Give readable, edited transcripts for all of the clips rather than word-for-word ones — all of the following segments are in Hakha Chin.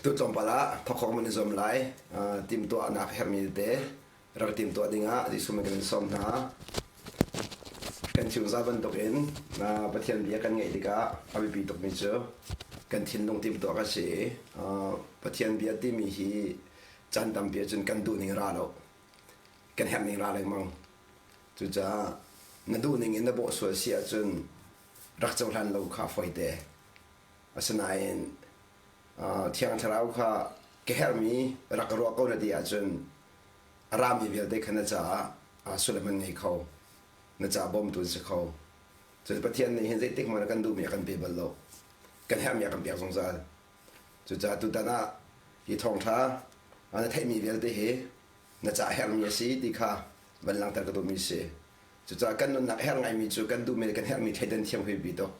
Tu tlawmpal ah thawk man i zuam lai. Timtuahnak herhmi tete rak timtuah dingah Jesuh min kan in sawm hna. Kan chimza bantukin Pathian bia kan ngaih tikah a biapi tukmi cu kan thinlung timtuah kan si i Pathian bia timi hi caan tampi ahcun kan duhning ra lo. Kan herhning ra lengmang. Cucaah na duhning in na bawh sual si ahcun rak cohlan lo kha fawite. Asinain Thiang Thlarau kha ka herhmi rak ka ruah ko na ti ahcun a rami vialte kha na caah sullam an ngei kho. Na caah bawmtu an si kho. Cun Pathian nih hin zeitik hmanh ah kan duhmi a kan pe bal lo. Kan herhmi a kan pek zungzal. Cucaah tutan ah hi thawngṭha na theihmi vialte hi na caah herhmi a si ti kha van langhter ka duhmi a si. Cucaah kan nunnak herh ngaimi cu kan duhmi le kan herhmi thleidan thiam hi bi tuk.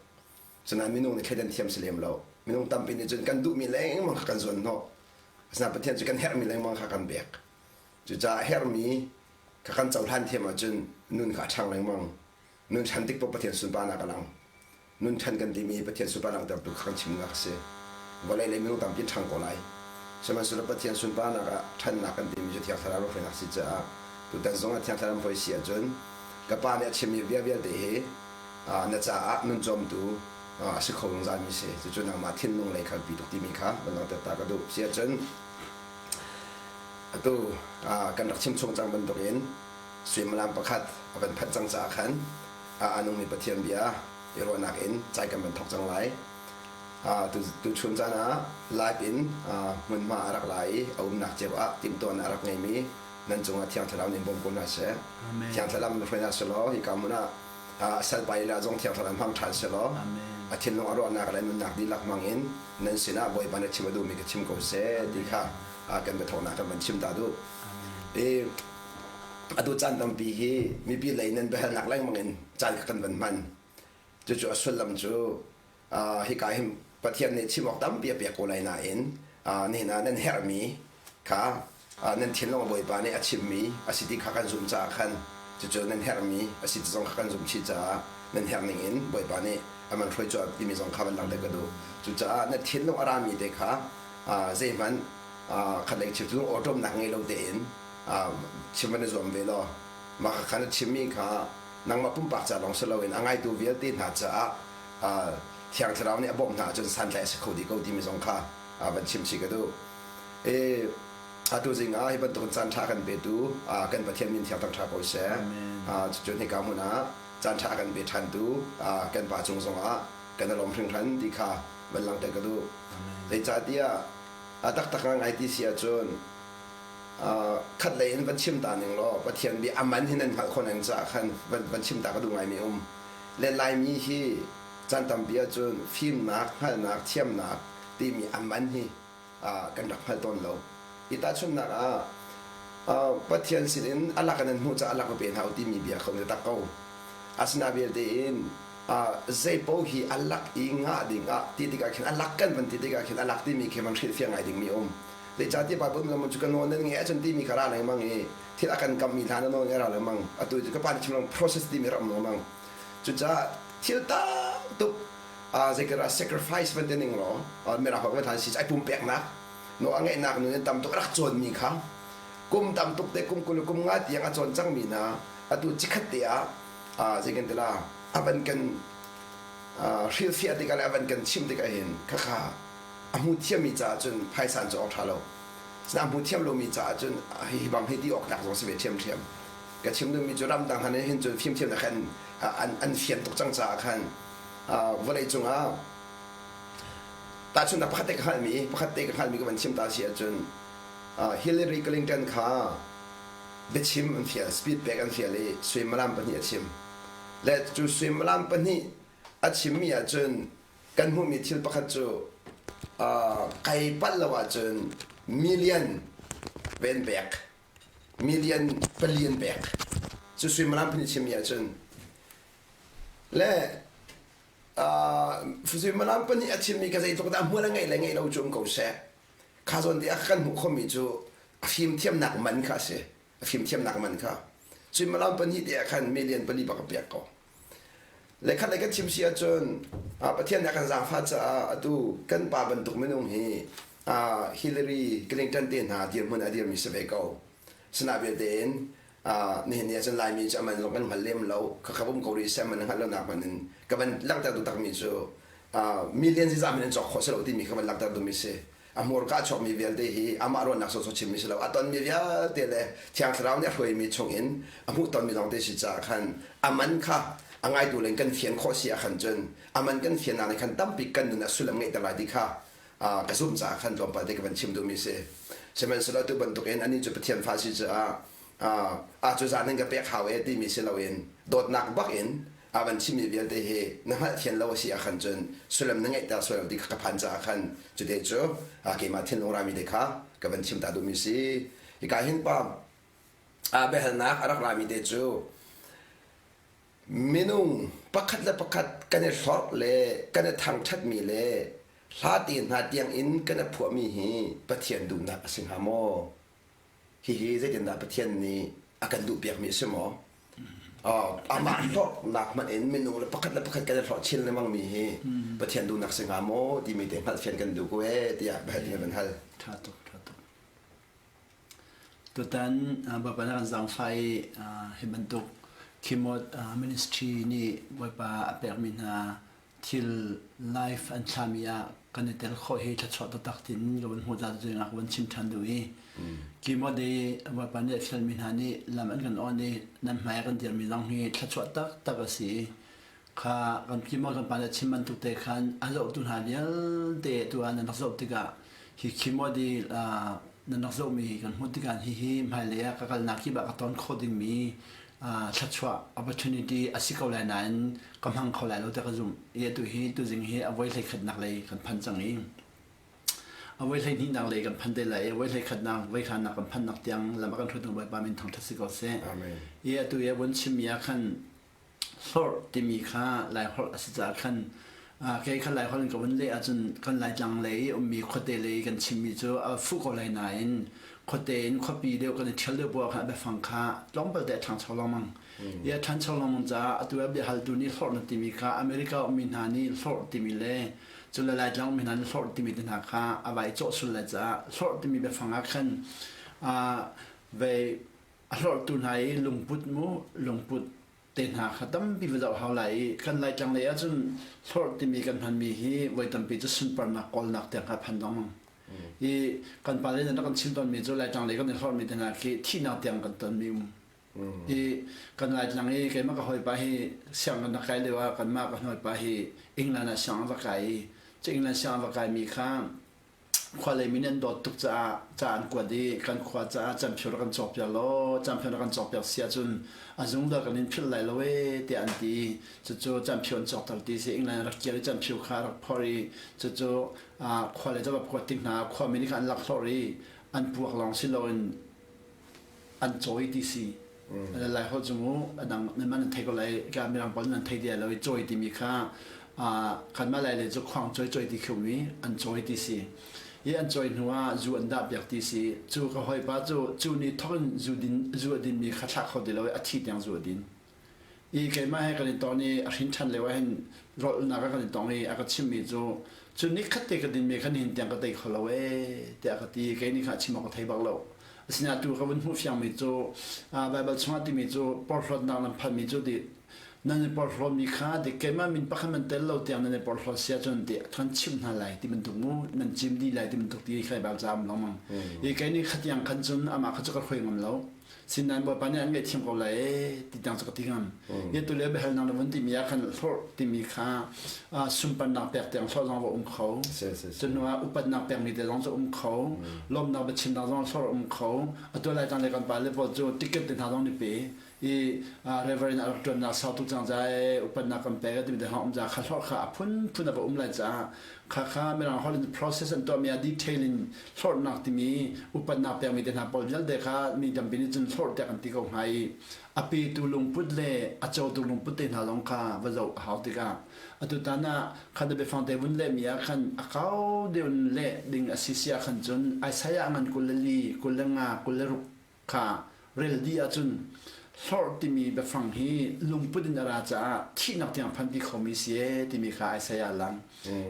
Cunain minung nih thleidan thiam si lem lo. Minung tampi nih cun kan duhmi lengmang kha kan zuan hnawh. Asinain Pathian cu kan herhmi lengmang kha kan pek. Cucaah herhmi kha kan cohlan thiam ahcun nun kha a ṭhang lengmang. Nun ṭhan tik paoh Pathian sunparnak a lang. Nun ṭhan kan timi Pathian sunparnak langhtertu kha kan chimnak a si. Vawlei lei minung tampi an ṭhang ko lai. Sihmanhsehlaw Pathian sunparnak ah ṭhannak kan timi cu Thiang Thlarau lamhruainak a si caah tutan zong ah Thiang Thlarau lamhruai si ahcun ka Pa nih a chimmi bia vialte hi na caah nun cawmtu a si kho zungzalmi si. Cucu nangmah thinlung lei khalpi tuk timi kha van langhter ta ka duh. Si ahcun atu kan rak chim chung cang bantukin suimilam pakhat a van phanh cang caah khan a nungmi Pathian bia i ruahnak in cai kan van thawk cang lai. Tuchun caan ah live in hmunhma a rak la i a umnak cio ah timhtuahnak a rak ngeimi nan cungah Thiang Thlarau nih bawm ko hna seh. Thiang Thlarau in hruai hna selaw hika hmun ah salpa lila zong Thiang Thlarau hmang ṭhan selaw a thinlung a ruahnak le nunnak dihlak hmang in nan sinah Bawipa nih chim a duhmi ka chim ko seh ti kha kan biathawknak kan van chim ta duh. I atu caan tampi hi mipi lei nan biahalnak lengmang in caan kha kan van hman. Cucu a sullam cu hika hin Pathian nih chim awk tampi a pek ko lai nain nihin ah nan herhmi kha nan thinlung Bawipa nih a chimmi a si ti kha kan zumh caah khan cucu nan herhmi a si ti zong kha kan zumh chih caah nan herh ning in Bawipa nih a man hruai cuah timi zong kha van langhter ka duh. Cucaah na thinlung a rami te kha zeihmanh khat lei chim cu awṭawmnak ngei lo tein chim van i zuam ve law mah kha na chimmi kha nangmah pumpak ca lawng si loin a ngaitu vialte hna caah Thiang Thlarau nih a bawmh hna ahcun santlai a si kho dih ko timi zong kha van chim chih ka duh. I atu zing ah hi bantukin caan ṭha kan petu kan Pathian min thiang thangṭha ko seh. Cucun hika hmun ah caan ṭha kan pe ṭhantu kan Pa cung zongah kan i lawm hringhran ti kha van langhter ka duh. Zeicahtiah a taktak ngai ti si ahcun khat lei in van chim ta ning law Pathian bia a man hi nan hngalh khawh nan caah khan van, van chim ta ka duh ngaimi um. Le Laimi hi caan tampi ahcun fimnak, hngalhnak, thiamnak timi a man hi kan rak hngal tawn lo. I tahchunhnak ah Pathian sinin a lak in an hmuh caah a lak va pe hna u timi bia kha um taktak ko. Asina vialte in zei paoh hi a lak i ngah ding ah ti tikah khin a lak kan van ti tikah khin a lak timi khi van hrilhfiah ngai dingmi um. Zeicahtiah Bible lam cu ka nawl nan ngeih ahcun timi kha ra lengmang i thil a kan kammi hna na nawl ngeih ra lengmang. Atu cu ka pa nih chim lengmang process timi rak um lengmang. Cucaah thil tam tuk zeikara sacrifice van ti ning law mirang holh kan si ai pumpeknak no a ngeihnak nun in tam tuk rak cawnmi kha kum tam tuk te kum 20 kum nga tiang a cawn cangmi hna atu cikhat te ah zei kan ti la a van kan hrilhfiah tikah le a van kan chimh tikah hin khakha a hmu thiammi caah cun phaisa an cawk ṭha lo. Asinain a hmu thiam lomi caah cun hi bang hi ti awk tlak zong si ve ṭhiamṭhiam. Ka chim duhmi cu ramdang hna nih hin cun fimthiamnak khan an, an fian tuk cang caah khan vawlei cungah tahchunhnak pakhat te ka hngalhmi pakhat te ka hngalhmi ka van chim ta si ahcun Hillary Clinton kha biachim an fial speed pek an fial i suimilam pahnih a chim le cu suimilam pahnih a chimmi ahcun kan hmuhmi thil pakhat cu kai palh lo ahcun million ven pek million pali an pek cu suimilam pahnih chimmi ahcun le suimilam pahnih a chimmi ka zeitluk dah hmual a ngeih le ngeih lo cu um ko seh kha zawn te ah kan hmuh khomi cu a fimthiamnak man kha a si a fimthiamnak man kha suimilam pahnih te ah khan million pali bak a pek ko Le khat le kan chim si ahcun Pathian nih a kan zaangfah caah atu kan pa bantuk minung hi Hillary Clinton te hna dirhmun a dirmi si ve ko. Sina vialte in nihin ni ahcun Laimi cu aman zong kan hngal lem lo. Khakha um ko rih seh man hngalh lonak hmanh in ka van langhter duh takmi cu million zizah hmanh in cawk khawh si lo timi kha van langhter duhmi si. A hmurka a chuakmi vialte hi amah ruahnak sawsawh chimmi si lo. A tonmi vialte le Thiang Thlarau nih a hruaimi chungin a hmuhtonmi lawngte si caah khan a man kha a ngaitu len kan fian khawh si ah khan cun a man kan fiannak nih khan tampi kan nun ah sullam ngeihter lai ti kha ka zumh caah khan tlawmpal te ka van chim duhmi si. Sihmanhsehlaw tu bantukin anih cu Pathian fa si caah a cu zan in ka pek hau e timi si loin dawtnak bak in a van chimmi vialte hi na hngalhthian lo a si ah khan cun sullam na ngeihter sual lo ti kha ka phan caah khan cute cu keimah thinlung rami te kha ka van chim ta duhmi si. Hika hin pa biahalnak a rak rami te cu minung pakhat le pakhat kan i hlorh le kan i thangṭhatmi le hla te hna tiang in kan i phuahmi hi Pathian duhnak a si hnga maw? Hihi zeitindah Pathian nih a kan duhpiakmi a si maw? Amah hlorhnak hmanh in minung le pakhat le pakhat kan i hlorh chin lengmangmi hi Pathian duhnak si hnga maw timi te hngalhfian kan duh ko ee tiah biahal ding an hal. Ṭha tuk, ṭha tuk. Tutan Bawipa nih a kan zaangfah i hi bantuk Khimawt ministry nih Bawipa a pekmi hna thil live an thlahmi ah kan i tel khawh hi thluachuah taktak tin ka van hmuh ta cu ka van chim ṭhan duh i Khimawt i Bawipa nih a fialmi hna nih lam an kan awn i nan hmai ah kan dirmi zong hi thluachuah taktak a si i kha kan kimo kan pa le chim bantuk te khan a zohtu hna vialte tu ah nan rak zoh tikah hi khimo di nan rak zohmi kan hmuh tikah hihi hmailei ah ka kalnak kip ah ka ton khawh dingmi thluachuah opportunity a si ko lai nain ka hmang kho lai lo tiah ka zumh i atu hi tuzing hi a voi hleikhatnak lei kan phan cang i a voi hleihnihnak lei kan phan te lai i voi hleikhatnak voi khanak kan phannak tiang lam a kan hruaitu Bawipa min thangṭhat si ko seh. Amen. I atu i a vun chimmi ah khan hlorh timi kha Laiholh a si caah khan kei kha Laiholh in ka vun leh ahcun kan Laitlang lei i ummi khuate lei kan chimmi cu a fuh ko lai nain khuate in khuapi deuh kan i ṭhial deuh poah khan a biafang kha tlawmpal te a ṭhangcho lengmang. I a ṭhancho lengmang caah atu ah biahaltu nih hlorh na timi kha America ummi hna nih hlorh timi le cule Laitlang ummi hna nih hlorh timi te hna kha a vai cawh sul lai caah hlorh timi biafang ah khan vei a hlorhtu hna i lungput mu lungput te hna kha tampi va zoh hau lai i kan Laitlang lei ahcun hlorh timi kan hmanmi hi voi tampi cu sunparnak kawlnak tiang kha phan lengmang. I kan pale nih an rak kan chim tawnmi cu Laitlang lei kan i hlorhmi te hna khi thihnak tiang kan tonmi um. I kan Laitlang i keimah ka hawipa hi sianginn rak kai lio ah kanmah ka hawipa hi England ah sianginn va kai i cu England sianginn va kaimi kha Khua lei mi nih an dawt tuk caah ca an kuat i kan khua caah camphio rak kan cawkpiak law camphio rak kan cawkpiak si ahcun a zungzal kan in philh lai lo ee tiah an ti i cucu camphio an cawkter ti si. England rak kir i camphio kha a rak phorh i cucu khua lei ca va kuat tik hna ah khuami nih khan an laklawh i an puak lawng si loin an cawi ti si. Lai holh cu mu a dang nan man nan thei ko lai ka mirang pawl nan thei ti lo i cawi timi kha kanmah lai le cu khuang cawi cawi ti khi um i an cawi ti si. I an cawi hnu ah zu an dah piak ti si. Cu ka hawipa cu cu ni thawk in zu din zu a dinmi kha thlah kho ti lo i a thi tiang zu a din. I keimah he kan i ton i a hrin ṭhan lio ah hin rawlnak ah kan i tong i a ka chimhmi cu cu nikhat te ka dinmi kha nihin tiang ka tei kho lo ee tiah a ka ti. Kei nih kha a chim awk ka thei bak lo. Asinain atu ka vun hmuh fiangmi cu Baibal chungah timi cu porhlawtnak nan phanmi cu ti nan i porhlawtmi kha ti keimah min pakhat nan tel lo tiang nan i porhlawt si ahcun ti kan chimh hna lai ti bantuk mu nan cim dih lai ti bantuk ti kha Baibal ca um lengmang. I kei nih khatiang khan cun amah kha cu ka hruai ngam lo. Sinain Bawipa nih an ngaihthiam ko lai ee ti tiang cu ka ti ngam. Hi tu le biahalnak na vun timi ah khan hlorh timi kha sunparnak pek tiang hlorh zong va um kho. Cun hnu ah upatnak pekmi te zong cu um kho. Lawmnak biachimnak zong hlorh um kho. Atu lai tang le kan pa le pawl cu ticket te hna zong ni pe. I Reverend a rak ṭuannak sau tuk cang ca ee upatnak kan pek timi te hna um ca kha hlorh kha a phunphun a va um lai caah kha kha mirang holh in process an tuahmi ah detail in hlorhnak timi upatnak pekmi te hna pawl vialte kha mi tampi nih cun hlorh tiah kan ti ko hnga i a petu lungput le a cotu lungput te hna zong kha va zoh a hau tikah atu tan ah khan biafang te vun lehmi ah khan a kau deuh in leh ding a si si ah khan cun Isaiah ngan 24 25 26 kha rel dih ahcun. Hlorh timi biafang hi lungput in a ra caah thihnak tiang phanpi khomi si ee timi kha Isaiah a lang.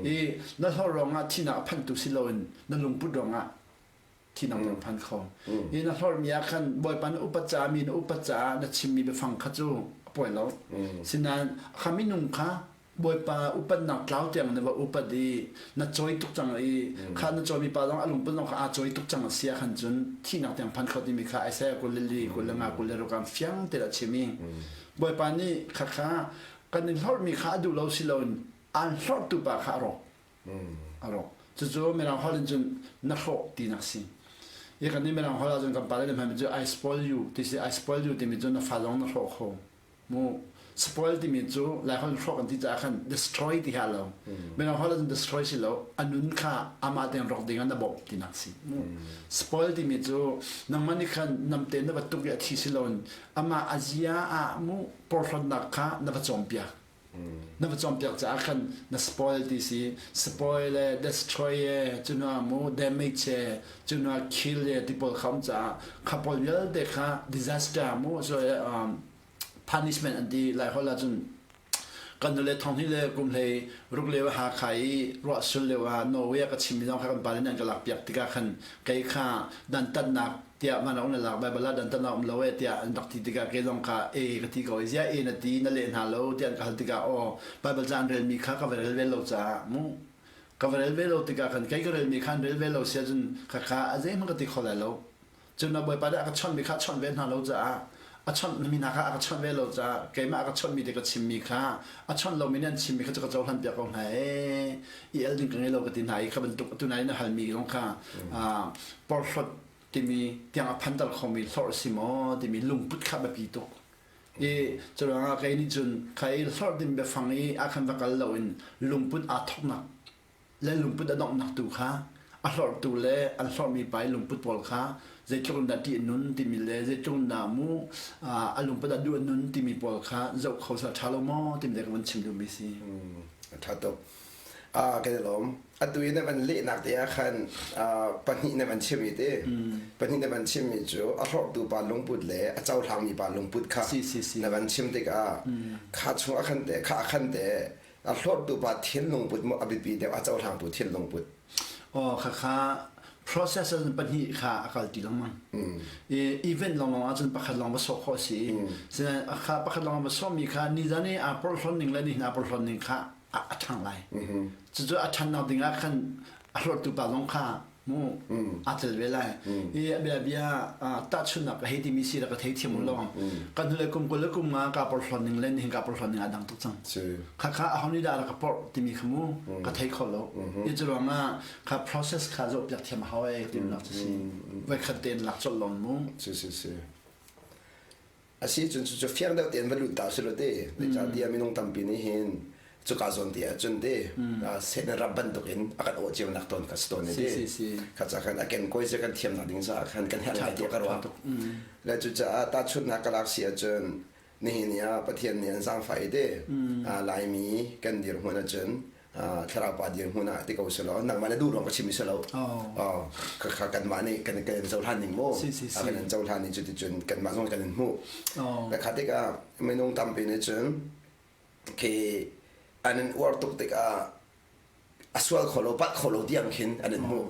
I na hlorh ruangah thihnak a phanhtu si loin na lungput ruangah thihnak tiang phan kho. I na hlorhmi ah khan Bawipa na upat caah mi na upat caah na chimmi biafang kha cu a pawi lo. Sinain kha minung kha Bawipa upatnak tlau tiang na va upat i na cawi tuk cang i kha na cawimi pa zong a lungput zong kha aa cawi tuk cang a si ah khan cun thihnak tiang phan kho timi kha Isaiah 24 25 26 ah fiang tein a chim i Bawipa nih khakha kan in hlorhmi kha a duh lo si loin aan hlorhtu pa kha a rawk a rawk cucu Mirang holh in cun na hrawh tinak si i kan nih Mirang holh ahcun kan pale nih hmanmi cu I spoil you ti si I spoil you timi cu na fa zong na hrawh kho Mu spoil timi cu Laiholh in hrawk an ti caah khan destroy ti kha lo. Mirang holh ah destroy si lo, a nun kha amah tein rawk ding ah na bawmh tinak si. Spoil timi cu nangmah nih khan namte na va tuk i a thi si loin amah a zia ah mu porhlawtnak kha na va cawnpiak. Na va cawnpiak caah khan na spoil ti si. Spoil le destroy e cunu ah mu damage e cunu ah kill e ti pawl kha um caah kha pawl vialte kha disaster mu so punishment an ti lai holh ahcun kan nule thong hi le kum hlei ruk lio Hakha i ruah sul lio ah Norway ah ka chimmi zong kha kan pa nih an ka lak piak tikah khan kei kha dantatnak tiah van na lak Bible ah dantatnak um lo e tiah an rak ti tikah kei zong kha e ka ti ko i ziah e na ti na leh hna lo tiah an ka hal tikah aw Bible ca an relmi kha ka va rel ve lo caah mu ka va rel ve lo tikah khan kei ka relmi kha an rel ve lo si ahcun khakha a zeihmanh ka ti kho lai lo Cun na Bawipa nih a ka chawnhmi kha a chawnh ve hna lo caah a chawnh mi hna kha a ka chawnh ve lo caah keimah a ka chawnhmi te ka chimmi kha a chawnh lomi nih an chimmi kha cu ka cohlan piak ko hna ee i el ding ka ngei lo ka ti hna i kha bantuk atu nai na halmi zong kha porhlawt timi tiang a phanter khomi hlorh si maw timi lungput kha biapi tuk i curuangah kei nih cun kha i hlorh ding biafang i a khan va kal loin lungput aa thoknak le lungput a donghnak tu kha a hlorhtu le an hlorhmi pa i lungput pawl kha zeitluk in dah ṭih a nun timi le zeitluk in dah mu a lungput ah duh a nun timi pawl kha zoh kho sal ṭha lo maw timi le ka van chim duhmi si. A ṭha tuk. Kan i lawm. Atu i na van lehnak te ah khan pahnih na van chimmi te pahnih na van chimmi cu a hlorhtu pa lungput le a cohlangmi pa lungput kha na van chim tikah kha chung a khan te kha a khan te A hlawttu pa thinlung put maw a biapi deuh a cohlangtu thinlung put? Aw khakha process ahcun pahnih kha a kal ti lengmang. I event lawnglawng ahcun pakhat lawng va sawh khawh a si. Sinain kha pakhat lawng va sawhmi kha nizan i aa porhlawt ning le nihin aa porhlawt ning kha a ṭhang lai. Cucu a ṭhannak ding ah khan a hlawttu pa zong kha mu aa tel ve lai i a bia bia tahchunhnak ka hei timi si la ka thei thiam lo kan hnulei kum 20 le kum nga ka porhlawt ning le nihin ka porhlawt ning aa dang tuk cang kha kha aho nih dah rak ka porh timi kha mu ka thei kho lo i cu ruangah kha process kha zoh piak thiam a hau e ti nak cu si voi khat tein lak colh lon mu si si si A si cun cucu fiang deuh tein va lut ta usih law ti zeicahtiah minung tampi nih hin cuka zawn te ahcun ti Satan rap bantukin a kan awh cionak tawn kha si tawn i ti kha ca khan a kenkawi cu kan thiamnak ding caah khan kan herh lai tiah ka ruah. Le cucaah tahchunhnak ka lak si ahcun nihin ni ah Pathian nih an zaangfah i ti Laimi kan dirhmun ahcun thlarau pa dirhmun ah ti ko si law nangmah na duh ruang ka chim si lo kha kanmah nih kan kan in cohlan ning mu kan in cohlan ning cuticun kanmah zong kan in hmuh kha tikah minung tampi nih cun khi an in uar tuk tikah a sual kho lo palh kho lo tiang khin an in hmuh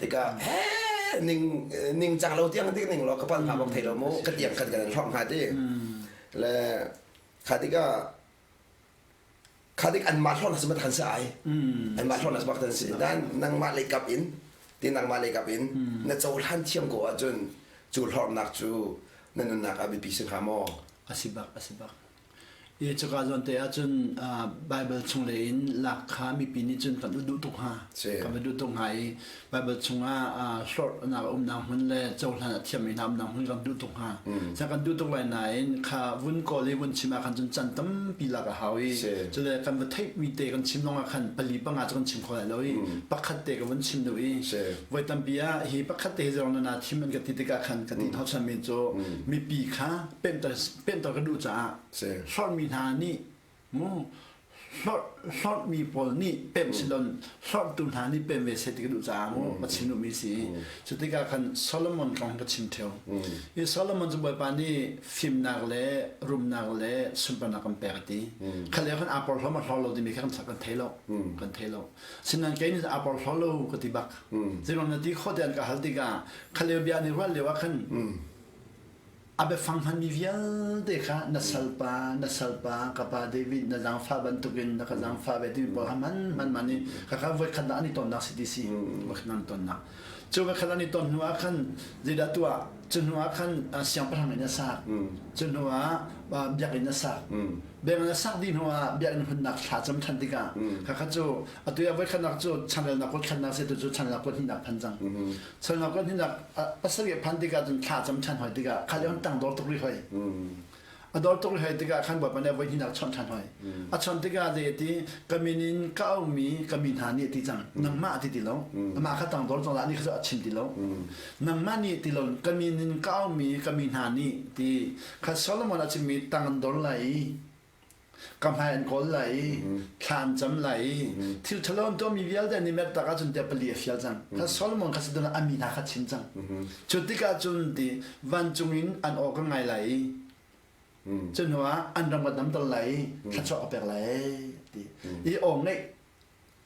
tikah he ning ning cang lo tiang tik ning lo ka pal hna bak thei lo mu ka tiang khan kan in hlorh hnga ti le kha tikah Khadik anmah hlawh na si si ai. Anmah hlawh na si si. Dan nangmah lei kap in ti nangmah lei kap in na cohlan thiam ko ahcun cu hlorhnak cu na nunnak ah biapi si hnga maw? A si bak, a si bak. I cuka zawn te ahcun Bible chung lei in lak kha mipi nih cun kan duh tuk hnga. Kan va duh tuk hnga i Bible chungah hlorhnak a umnak hmun le cohlan a thiammi hna umnak hmun kan duh tuk hnga. Sa kan duh tuk lai nain kha vun kawl i vun chim ah khan cun chan tampi lak a hau i cule kan va theihmi te kan chim lawngah khan pali panga cu kan chim kho lai lo i pakhat te ka vun chim duh i voi tampi ah hi pakhat te hi zong na thim an ka ti tikah khan ka ti hnawhchanmi cu mipi kha pemhter pemhter ka duh caah hlorhmi hna nih mu. Hlorhmi pawl nih pemh silon hlorhtu hna nih pem ve seh ti ka duh caah mu ka chim duhmi si. Cu tikah khan Solomon kong ka chim ṭheo. Hi Solomon cu Bawipa nih fimnak le rumnak le sunparnak kan pek a ti. Kha lio khan aa porhlaw ma hlor lo timi kha kan thei lo. Kan thei lo. Sinain kei nih aa porhlaw lo ka ti bak. Zeiruang na ti khawh tiah an ka hal tikah kha lio bia nih ruah lio ah khan A biafang hmanmi vialte kha na salpa, na salpa, ka pa David na zaangfah bantukin na ka zaangfah ve timi pawl kha hman hman man i khakha voikhat an i tonnak si ti si voikhat an i tonnak. Cu voikhat an i ton hnu ah khan zeidah tuah cu hnu ah khan siangpahrang inn a sak cu hnu ah biakinn a sak biakinn a sak dih hnu ah biakinn hunnak thla cam ṭhan tikah khakha cu atu ah voikhatnak cu chanrelnak kut khatnak si tu cu chanrelnak kut hnihnak phan cang Chalnak kan hinak pasarih phan tikah cun thla cam ṭhan hoi tikah kha lio tang dor tuk rih hoi. A dor tuk rih hoi tikah khan Bawipa nih voi hnihnak chawnh ṭhan hoi. A chawnh tikah zei ti ka min in ka aumi ka mi hna nih ti cang nangmah ti ti lo amah kha tang dor cang la ni kha a chim ti lo nangmah nih ti lo ka min in ka aumi ka mi hna nih ti kha Solomon a chimmi tang an dor lai i Ka hmai an kawl lai i thla an cam lai i thil ṭhalo an tuahmi vialte an i mer tak ahcun tiah pali a fial cang. Kha Solomon kha si a mi hna kha chim cang. Cu tikah cun ti vancung in an aw ka ngai lai i cu hnuah an ram ka damter lai i thluachuah ka pek lai ti. I aw ngeih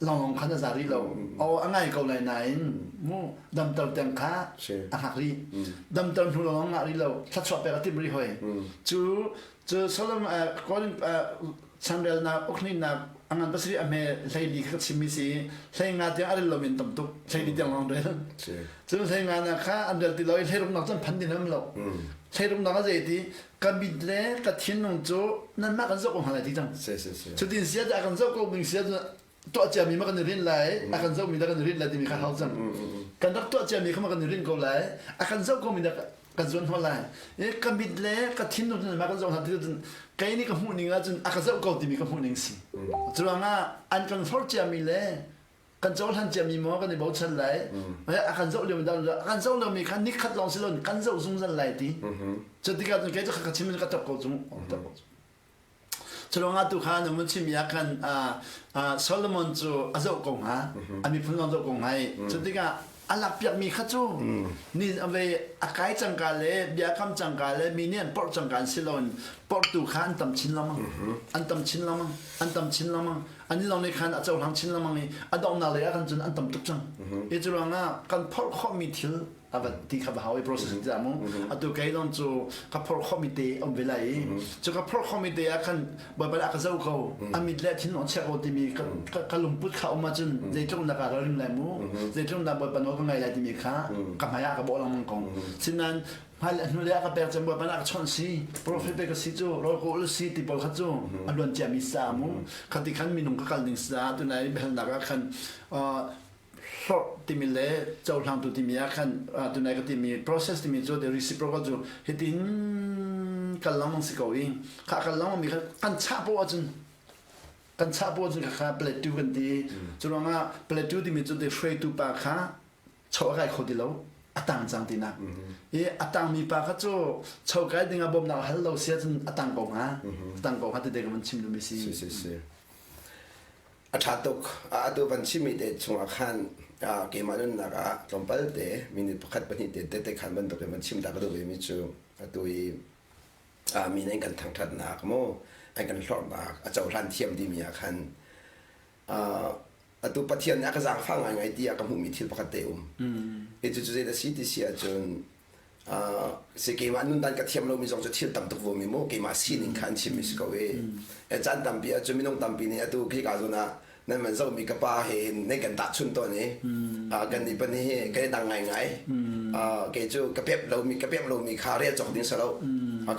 lawnglawng khan a za rih lo. Aw a ngai ko lai nain mu damter tiang kha a hngak rih. Damter hnu lawng ngah rih lo. Thluachuah pek a timh rih hoi. Cu cu Solomon Korin chanrelnak ukhnihnak a ngan pasarih a hme hleili kha ka chimmi si hlei nga tiang a rel lomi an tam tuk hleili tiang lawng rel cun hlei nga nak kha an rel ti lo i hleiruknak cu an phan ti nam lo hleiruknak a zei ti ka mit le ka thinlung cu nanmah kan zoh ko hna lai ti cang. Cutin sia a kan zoh ko ding sia cu tuah ciami ma kan i rinh lai, a kan zohmi dah kan i rinh lai timi kha hau cang. Kan rak tuah ciami kha ma kan i rinh ko lai, a kan zoh komi dah kan zuan hna lai. Ka mit le ka thinlung cu nanmah kan zoh hna ti cun kei nih ka hmuh ning ahcun a ka zoh ko timi ka hmuh ning si. Curuangah an kan forh ciami le kan cohlan ciami maw kan i bochan lai a kan zoh lio dah a kan zoh lomi kha nikhat lawng si loin kan zoh zungzal lai ti cu tikah cun kei cu ka chim ka tap ko cu tap ko cu Culawngah tu kha na mun chimmi ah khan Solomon cu a zoh ko hnga a miphun zong zoh ko hnga i cu tikah a lakpiakmi kha cu ni ve a kai cangka le biakam cangka le mi nih an porh cangka an si loin porhtu kha an tam chin lengmang an tam chin lengmang an tam chin lengmang an lawng nih khan a cohlang chin lengmang i a donghnak lei ah khan cun an tam tuk cang hi cu ruangah kan phorh khawhmi thil a va ti kha va hau i process ti mu atu kei zong cu ka phorh khawhmi te um ve lai i cu ka phorh khawhmi te ah khan baibal a ka zoh ko a mit le thinlung chia ko timi ka lungput kha um ahcun zeitluk na ka ring lai mu zeitluk na bawipa nawl ka ngai lai timi kha ka hmai ah ka bawh lengmang ko sinain hmailei hnulei ah ka pek cang bawipa nih a ka chawnh si profet pe ka si cu rawl ka ul si ti pawl kha cu a luan ciami sa mu khati khan minung ka kal ding sa tunai biahalnak ah khan hlorh timi le cohlangtu timi ah khan tunai ka timi process timi cu the reciprocal cu hitin kal lengmang si ko i kha kal lengmang mi kha kan chah poah ahcun kan chah poah ahcun kha plateau kan ti cu ruangah plateau timi cu te hruaitu pa kha cho a kai kho ti lo a tang cang tinak i a tangmi pa kha cu cho kai ding ah bawmnak hal lo sia cun a tang ko hnga a tang ko hnga ti te ka van chim duhmi si si si si a ṭha tuk atu van chimmi te chungah khan keimah nunnak ah tlawmpal te minute pakhat pahnih te te te khan bantuk in van chim ta ka duh vemi cu atu i mi nih an kan thangṭhatnak mu an kan hlorhnak a cohlan thiam timi ah khan atu Pathian nih a ka zaangfah ngaingai tiah ka hmuhmi thil pakhat te um. Hi cu cu zei dah si ti si ahcun si keimah nundan ka thiam lomi zong cu thil tam tuk vumi mu keimah sining kha an chimmi si ko i caan tampi ahcun minung tampi nih atu khika zawn ah nan van zohmi ka pa he hin nan kan tahchun tawn i kan nih pan hi kan i dang ngaingai kei cu ka pep lomi ka pep lomi kha rel cawk ding si lo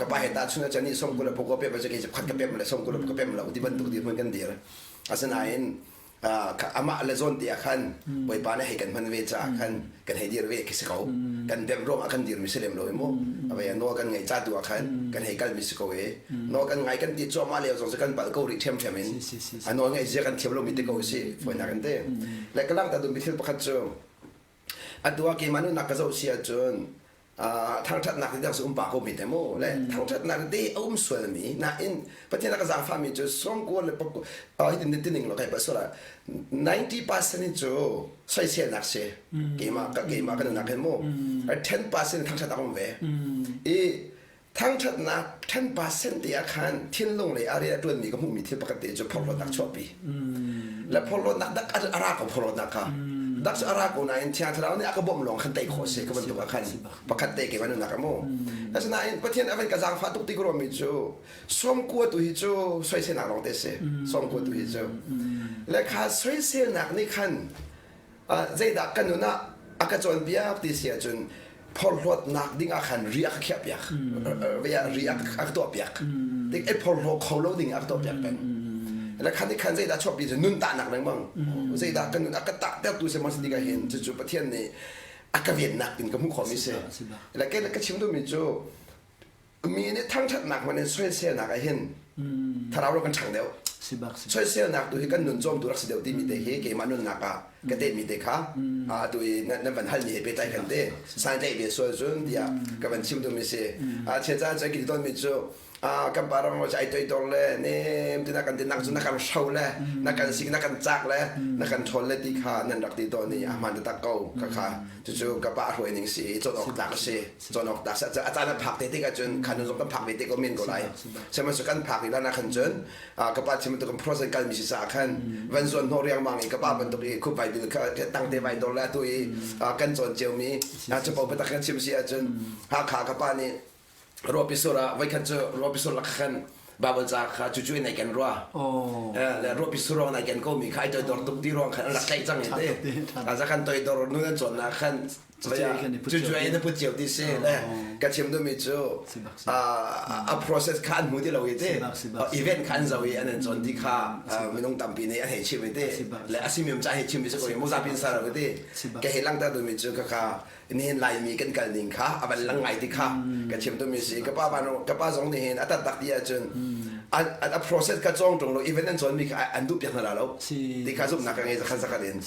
ka pa he tahchun ahcun nih song kul le pukua pep ahcun kei cu khat ka pep le song kul le ka pep lo ti bantuk dirhmun kan dir Asinain amah le zawn te ah khan Bawipa nih hei kan hman ve caah khan kan hei dir ve khi si ko. Kan bemh ruangah kan dirmi si lem lo i mu. Avei nawl kan ngaih ca tu ah khan kan hei kalmi si ko i nawl kan ngai kan ti cuahmah lio zong cu kan palh ko rih ṭhiamṭhiam in. A nawl ngaih zia kan thiam lomi te ko si fawinak in te. Le ka langhter duhmi thil pakhat cu atu ah keimah nunnak ka zoh si ahcun. Thangṭhatnak ti dang um pa ko mi te mu le thangṭhatnak te a um sual mi nain Pathian a ka zaangfah mi cu sawmkua le hitin tining lo kai pa sual 90% hi cu soiselnak si keimah keimah kan nak hin mu 10% thangṭhat a um ve i Thangṭhatnak 10% te ah khan thinlung lei ah rian a ṭuanmi ka hmuhmi thil pakhat te cu phorhlawtnak chuahpi. Le phorhlawtnak dak a ra ko phorhlawtnak kha. Dak cu a ra ko nain Thiang Thlarau nih a ka bawmh lawng khan tei khawh si ka bantuk ah khan pakhat te keimah nunnak ah mu. Asinain Pathian a van ka zaangfah tuk ti ka ruahmi cu sawmkua tu hi cu soiselnak lawng te si. Sawmkua tu hi cu. Le kha soiselnak nih khan zeidah kan nun ah a ka cawnpiak ti si ahcun phorhlawtnak ding ah khan ri a ka khiahpiak ri a ka tuahpiak tik ei phorhlaw kho lo ding a ka tuahpiak peng le khan khan zeidah chuahpi cu nun tahnak lengmang zeidah kan nun a ka tah tertu si maw si tikah hin cucu Pathian nih a ka vennak in ka hmuh khawhmi si le ke ka chim duhmi cu mi nih thangṭhatnak hmanh in soiselnak ah hin thlarau ro kan ṭhang deuh. Soiselnak tu hi kan nun cawmtu rak si deuh timi te hi keimah nunnak ah ka tehmi te kha atu i nan van halmi he pehtlai kan te sai tlaih ve sual cun tiah ka van chim duhmi si. Chia caan cu ki tawnmi cu kan pa ram ai toidor le nem ti na kan ti nak cu na kan hro le na kan sik na kan cak le na kan ṭhawl le ti kha nan rak ti tawn i a hmaan taktak ko kha kha cucu ka pa hruai ning si i cawn awk tlak a si. Cawn awk tak a caan a phak te tik ahcun khan zong kan phak ve te ko men ko lai. Sihmanhsehlaw kan phak rih lan ah khan cun ka pa chim bantuk process kalmi si caah khan van zuan hnawh riangmang i ka pa bantuk i khup vai bil kha tang te vai dor le atu i kan cawn ciomi capo biatak kan chim si ahcun Hakha ka pa nih ruahpi sur ah voikhat cu ruahpi sur lak khan Bible ca kha cucu in ai ken rua. Le ruahpi sur ruang ai ken ko mi kha ai toidor tuk ti ruang khan an rak tlaih cang i te. A khan toidor nun an cawnnak khan cucu ai na put cio ti si le ka chim duhmi cu a process kha an hmu ti lo i te event kha an zoh i an an cawn ti kha minung tampi nih an hei chim i te le a simium ca hei chim mi si ko i muzapi in sar i te ka hei langhter duhmi cu ka kha nihin Laimi kan kal ning kha a van lang ngai ti kha ka chim duhmi si ka pa ka pa zong nih hin a taktak ti ahcun a process ka cawng ṭung lo event an cawnmi kha an duh piak hna la lo ti kha zumhnak ka ngei zakhat zakhat in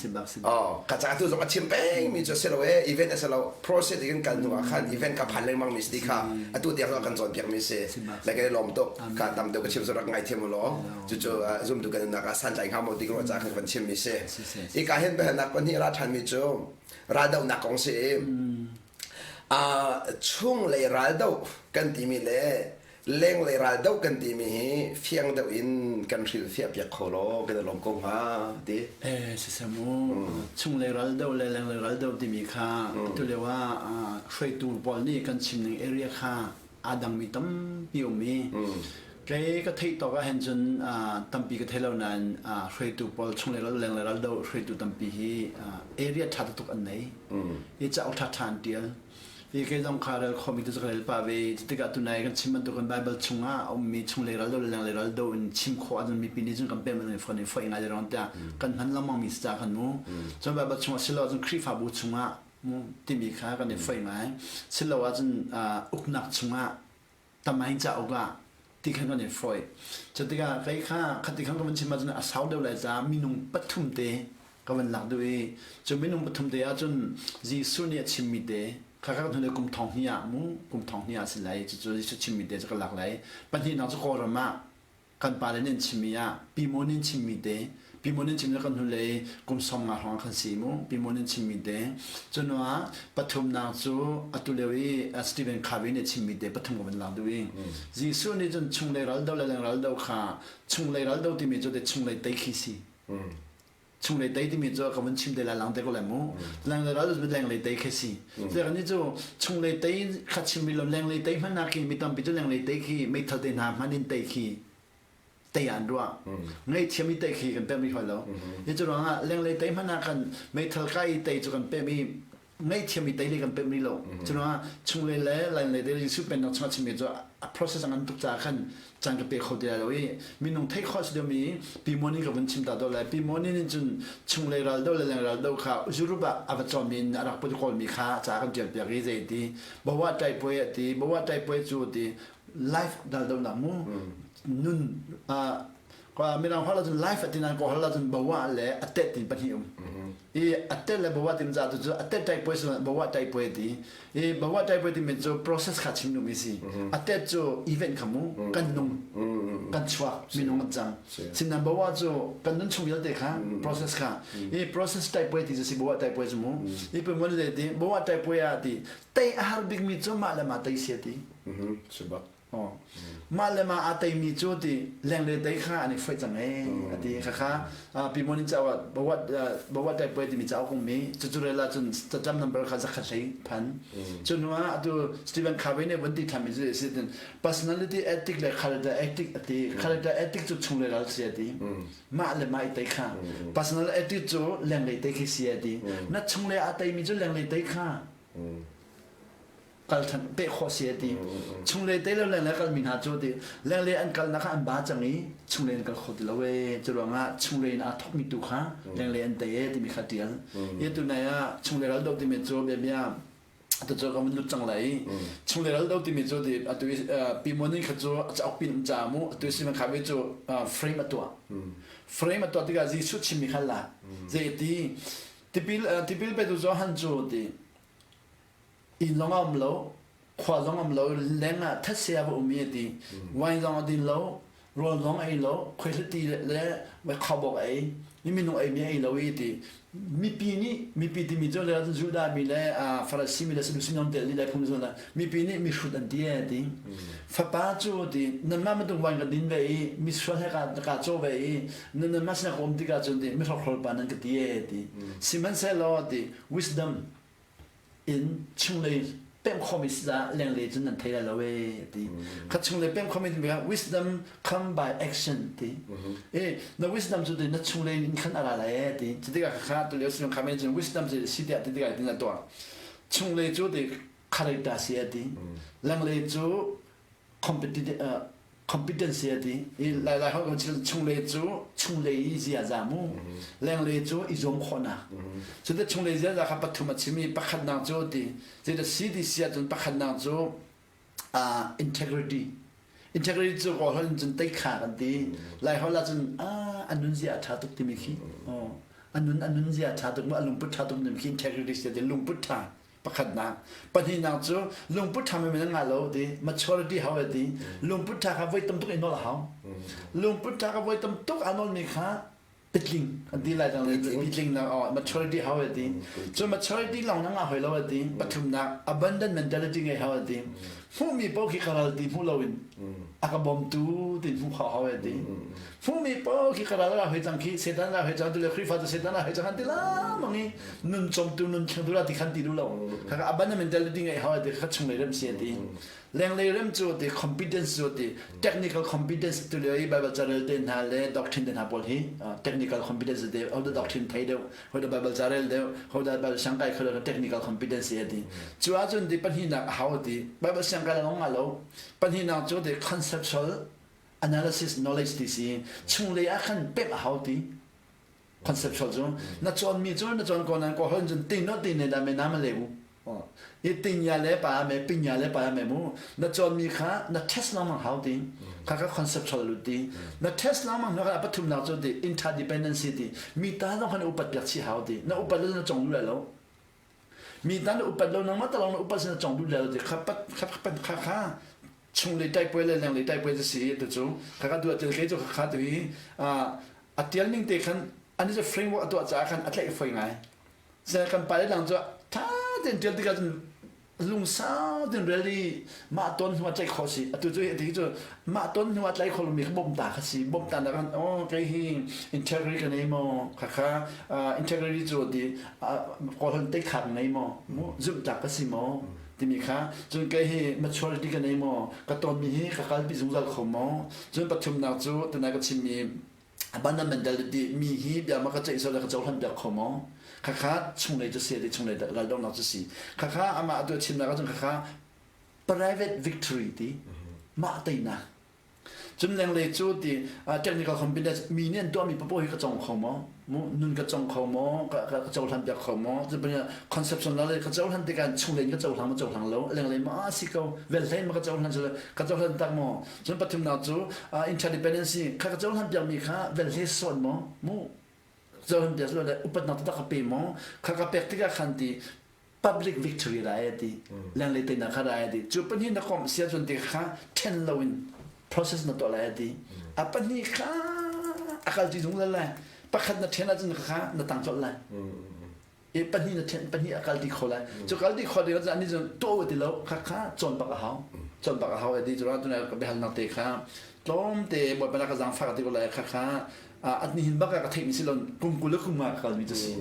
oh ka ca tu zong a chim peng mi cu si lo e event a si lo process in kan kal hnu ah khan event ka phan lengmang mi si ti kha atu tiang zong kan cawn piak mi si le kan i lawm tuk ka tam deuh ka chim cu rak ngai thiam law cucu zumtu kan nunnak ah santlai hnga maw ti ka ruah ca kan van chim mi si i ka hin biahalnak pahnih ra ṭhan mi cu raldohnak kong si i chunglei raldoh kan timi le lenglei raldoh kan timi hi fiang deuh in kan hrilhfiah piak kho law kan i lawm ko hnga ti. Eh siseh mu chunglei raldoh le lenglei raldoh timi kha atu lio ah hruaitu pawl nih kan chim ning area kha aa dangmi tampi um i kei ka theih tawk ah hin cun tampi ka thei lo nain hruaitu pawl chunglei ral lenglei ral do hruaitu tampi hi area ṭha tuk an nei i cauk ṭha ṭha an ṭial i kei zong kha rel khomi tu ka rel pah ve tikah tunai kan chim bantukin Bible chungah a ummi chunglei ral do le lenglei ral do in chim khawh ahcun mipi nih cun kan pem in phone in foih ngai le rong tiah kan hman lengmang mi si ca khan mu cun Bible chungah silo ahcun Khrihfabu chungah timi kha kan i foih ngai. Silo ahcun uknak chungah tamain cauk ah ti khan kan i foih. Cu tikah kei kha khati khan ka van chim ahcun a sau deuh lai caah minung pathum te ka van lak duh i cu minung pathum te ahcun Jesuh nih a chimmi te kha ka hnulei kum thong hnih ah mu kum thong hnih ah si lai cucu Jesuh chimmi te cu ka lak lai. Pahnihnak cu Kawlram ah kan pale nih an chimmi ah Pi Maw nih an chimmi te Pi Maw nih an chimmi kan hnulei kum 50 hrawng ah khan si mu Pi Maw nih an chimmi te cu hnu ah pathumnak cu atu lio i Stephen Covey nih a chimmi te pathum ka van lak duh i Jesuh nih cun chunglei ral do le leng ral do kha chunglei ral do timi cu te chunglei tei khi si chunglei tei timi cu ka vun chim te lai lang te ko lai mu lenglei ral cu lenglei tei khi si te kan ni cu chunglei tei kha chim mi lo lenglei tei hman khi mi tampi cu lenglei tei khi meithal te hna hman in tei khi tei an ruah ngaihthiam i tei khi kan pem rih hoi lo hi cu ruangah lenglei tei hman ah kan meithal kai i tei cu kan pem i ngaihthiam i tei le kan pem rih lo cu ruangah chunglei le lenglei te Jesuh pennak chungah chimmi cu a process a ngan tuk caah khan caan ka pe kho ti lai lo i minung theih khawh si deuhmi Pi Moni ka vun chim ta do lai Pi Moni nih cun chunglei ral do le leng ral do kha Europe ah a va cawmi in a rak put kawlmi kha ca kan ṭial piak i zei ti bawa tai puai a ti bawa tai puai cu ti life dal do nak mu nun. Mirang holh ahcun life a ti nain Kawl holh ahcun bawa le a tet ti pahnih um. I a tet le bawa timi ca tu cu a tet taipui si bawa taipui a ti. I bawa taipui timi cu process kha chim duhmi si. A tet cu event kha mu kan nung kan chuak minung kan cang. Sinan bawa cu kan nun chung vialte kha process kha. I process taipui ti cu si bawa taipui cu mu. I pumon le ti bawa taipui ah ti tei a har bikmi cu mah le mah tei si a ti. Si bak. Mah le mah aa teimi cu ti lengle tei kha an i foih cang ee a ti. Khakha Pi Mon in cauk Bawat Taipuai timi cauk um mi cucu rel ahcun cacam number kha zakhat hlei phan. Cu hnu ah atu Stephen Covey nih vun ti than mi cu si personality ethic le character ethic a ti. Character ethic cu chunglei ral si a ti. Mah le mah i tei kha. Personal ethic cu lenglei tei khi si a ti. Na chunglei aa teimi cu lenglei tei kha. Kal than peh khawh si a ti. Chunglei te lo lenglei kalmi hna cu ti lenglei an kalnak kha an ba cang i chunglei an kal kho ti lo ee. Cu ruangah chunglei in aa thawkmi tu kha lenglei an tei ee timi kha tial. Hi tu nai ah chunglei ral do timi cu biabia atu cu ka mun lut cang lai i chunglei ral do timi cu ti atu i pi Mon kha cu a cauk pin um ca mu atu si man kha ve cu frame a tuah. Frame a tuah tikah Jesuh chimmi kha la. Zei ti tipil tipil petu Johan cu ti Inn zong a um lo, khua zong a um lo, leng ah thetse a va um i a ti. Wine zong a din lo, rawl zong a ei lo, khuaihliti le khaubawk a ei. Mi minung eimi a ei lo i a ti. Mipi nih, mipi timi cu le Judah mi le Farasi mi le Sadusi mi tel le phung zong mipi nih mihrut an ti e a ti. Fapa cu a ti, nanmah bantuk wine ka din ve i misual he ka ka caw ve i nanmah sinah ka um tikah cun ti mihrokhrol pa nan ka ti e a ti. Sihmanhsehlaw a ti, wisdom in chunglei pemh khawhmi si caah lenglei cun nan thei lai lo ee ti. Kha chunglei pemh khawhmi timi kha wisdom come by action ti. E na wisdom cu na chunglei in khan a ra lai ee ti. Cu tikah kha tulio sinung kha men cun wisdom cu si tiah ti tikah tin a tuah. Chunglei cu ti character si a ti. Lenglei cu competency a ti. I Lai Lai holh kan chim chunglei cu chunglei i ziaza mu. Lenglei cu i zuam khawhnak. Cu te chunglei ziaza kha pathum a chim i pakhatnak cu ti zeidah si ti si ahcun pakhatnak cu integrity. Integrity cu Kawl holh in cun teikha kan ti. Lai holh ahcun a nun zia a ṭha tuk timi khi. A nun a nun zia a ṭha tuk mu a lungput ṭha tuk timi khi integrity si ti lungput ṭha. Pakhatnak. Pahnihnak cu lungput ṭha men an ngah lo ti maturity hau e ti lungput ṭha kha voi tam tuk i nawl a hau. Lungput ṭha kha voi tam tuk aa nawlmi kha pitling an ti lai cang pitling na maturity hau e ti. Cu maturity lawng na ngah hoi lo e ti. Pathumnak abundant mentality ngei hau e ti. Hmuhmi paoh khi ka ral ti hmu loin a ka bawmtu ti hmuh khawh hau e ti. Hmuhmi paoh khi ka ral ra hoi cang khi Satan ra hoi cang tu le Khrihfa cu Satan ra hoi cang han ti lamang i nun cawmtu nun thlengtu ra ti khan ti duh lo. Khaka abundant mentality ngeih hau ti kha chunglei rem si ti. Lenglei rem cu ti competence cu ti technical competence tu le i Bible carel te hna le doctrine te hna pawl hi technical competence te ho da doctrine thei deuh ho da Bible carel deuh ho da Bible siangkai kho deuh technical competence a ti. Cu ahcun ti pahnihnak a hau ti Bible siangkai lawng nga lo pahnihnak cu ti conceptual analysis knowledge ti si chunglei ah khan pemh a hau ti conceptual cu na cawnmi cu na cawn ko nan ko hon cun tin no tin ne da me na ma le u i tinya le pa me pinya le pa me mu na cawnmi kha na test lengmang hau ti kha kha conceptual lu ti na test lengmang na kha pathum nak cu ti interdependency ti mi ta zong khan upat piak chi hau ti na upat lo na cong lu lai lo mi ta na upat lo nangmah ta long na upat sin na cong lu lai lo ti kha pat kha kha kha kha chunglei taipuai le lenglei taipuai cu si tu cu kha ka duah til ke cu kha tu hi a tial ning te khan an cu framework a tuah caah khan a tlaih foi ngai se kan pa le dang cu tha ten tial tikah cun lungsau ten rel i mah ton hnu a tlaih khawh si atu cu ti cu mah ton hnu a tlaih kho lomi kha bawmta kha si bawmta na kan oh kei hi integrity ka nei maw kha kha integrity cu ti kawlhon te khak nei maw zumhtlak ka si maw timi kha cun kei hi maturity ka nei maw ka tonmi hi ka kalpi zungzal kho maw cun pathumnak cu tunai ka chimmi abundant mentality mi hi bia ma ka ceih sual le ka cohlan piak kho maw khakha chunglei cu si ti chunglei raldonghnak cu si khakha amah atu chimnak ahcun khakha private victory ti mah teinak cun lenglei cu ti technical competence mi nih an tuahmi papoh hi ka cong kho maw? Mu nun ka cong kho maw? Ka ka ka cohlan piak kho maw? Cu conception la le ka cohlan tikah chunglei in ka cohlang ma cohlang lo? Lenglei ma a si ko. Velhlei ma ka cohlan cu ka cohlan tak maw? Cun pathumnak cu interdependency kha ka cohlan piakmi kha velhle sawn maw? Mu cohlan piak le upatnak taktak ka pe maw? Kha ka pek tikah khan ti public victory lai a ti lenglei teinak kha rai a ti cu pahnih na komh sia cun ti kha then lo in process na tuah lai a ti a pahnih kha a kal ti zungzal lai pakhat na then ahcun kha na tang colh lai i pahnih na then pahnih a kal ti kho lai cu kal ti kho ding ani cun tuah ti lo kha kha cawn bak a hau cawn bak a hau a ti cu tuna ka biahalnak te kha tlawmte bawipa na ka zaangfak ti ko lai kha kha at nihin bak ah ka theihmi si lo kum 20 le kum nga ka kalmi cu si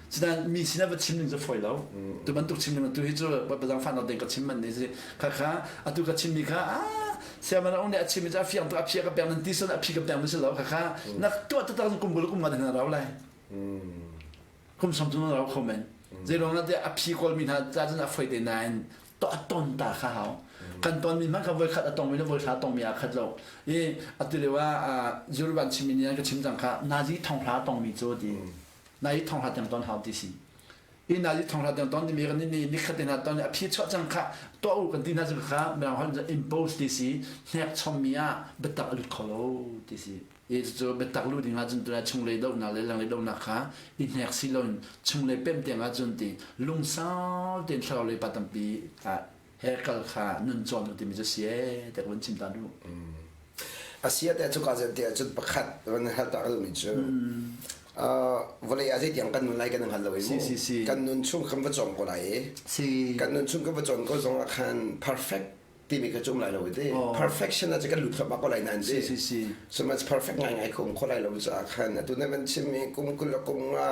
Sinain mi sinah va chim ning cu fawi lo. Tu bantuk chim ning tu hi cu zaangfahnak ding ka chim man ni si. Kha kha atu ka chimmi kha ah siaman ong nih a chimmi cu a fiang tuk a phia ka pek nan ti son a phi ka pek mi si lo. Kha kha nak tuah taktak kum 20 kum nga na rau lai. Kum som cu na rau kho men. Zeiruang ah tiah a phi kawlmi hna ca cun a foi te nain to a ton ta kha hau. Kan ton mi hmanh kha voi khat a tongmi le voi hra tongmi aa khat lo. I atu lio ah Jeruban chimmi nih an ka chim cang kha nazi thonghla tongmi cu ti. Na i thonghla tiang ton hau ti si. I na i thonghla tiang ton timi kan ni nikhat te hna ton a phi chuah cang kha tuah u kan ti hna cu kha mirang holh in impose ti si hnek chommi ah biatak a lut kho lo ti si. I cucu biatak lu ding ahcun tuna chunglei dohnak le lenglei dohnak kha i hnek si loin chunglei pem tiang ahcun ti lungsau tein thlarau lei pa tampi he kal kha nun cawn u timi cu si ee te ka vun chim ta duh. A si te cu ka zen te cun pakhat van hal ta ka duhmi cu vawlei ah zeitiang kan nun lai kan hngal lo i mu kan nun chung kan va cawm ko lai i kan nun chung kan va cawn ko zong ah khan perfect timi kha cu um lai lo i ti perfection ah cu kan lut thluahmah ko lai nain si so much perfect ngai ngai kho um kho lai lo caah khan atu na van chimmi kum 20 le kum nga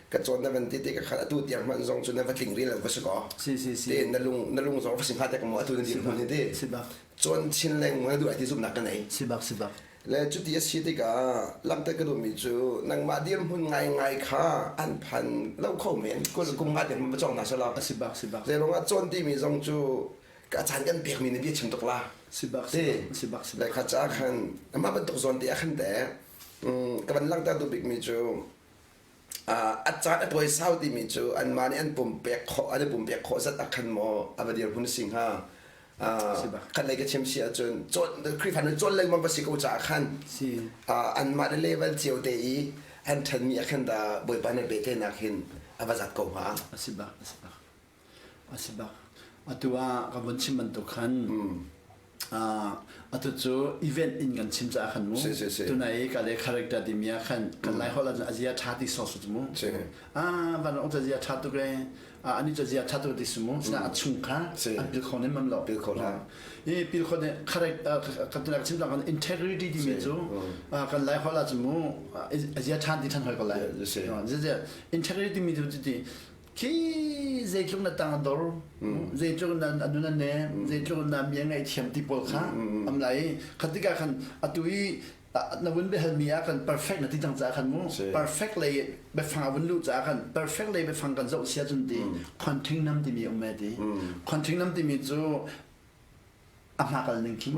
ka cawn na van ti ti ka khat atu tiang hmanh zong cu na va tling rih lo va si ko si si si te na lung na lung zong va si hnga te ka mu atu na dir hmun hi ti si bak cawn chin lengmang na duh ai ti zumhnak ka nei si bak si bak le cuti a si tikah langhter ka duhmi cu nangmah dirhmun ngaingai kha an phan lo kho men kul kum nga tiang va cawng hna selaw si bak si bak zei ruangah cawn timi zong cu ka caan kan pekmi na bia chim tuk la si bak si si bak si le kha ca khan amah bantuk zawn te ah khan te ka van langhter duh bikmi cu A caan a tawi sau timi cu anmah nih an pumpek khawh an i pumpek khawh zat ah khan maw a va dirhmun a si hnga. Khat lei ka chim si ahcun cawn Khrihfa nih cawn lengmang va si ko caah khan anmah le level cio te i an ṭhanmi ah khan dah Bawipa nih pehtlaihnak hin a va zat ko hnga. A si bak, a si bak. A si bak. Atu ah ka vun chim bantuk khan atu cu event in kan chim caah khan mu. Tunai i ka le character timi ah khan kan Lai holh ahcun a zia ṭha ti sawh su mu. Ah van ong zia ṭha tuk le ani cu zia ṭha tuk ti su mu. Sina a chung kha an pil kho nem mam lo. Pil kho hlah. I pil kho ne character kan tunai ka chim kan integrity timi cu kan Lai holh ahcun mu a zia ṭha ti ṭhan hoi ko lai. Integrity timi cu ti Khi zeitluk na tang a dor, zeitluk na a nun a nem, zeitluk na mi a ngaihthiam ti pawl kha am lai i khatikah khan atu i na vun biahalmi ah kan perfect na ti cang caah khan mu perfect lei biafang a vun luh caah khan perfect lei biafang kan zoh sia cun ti continuum timi um e ti continuum timi cu a hmakal ning khi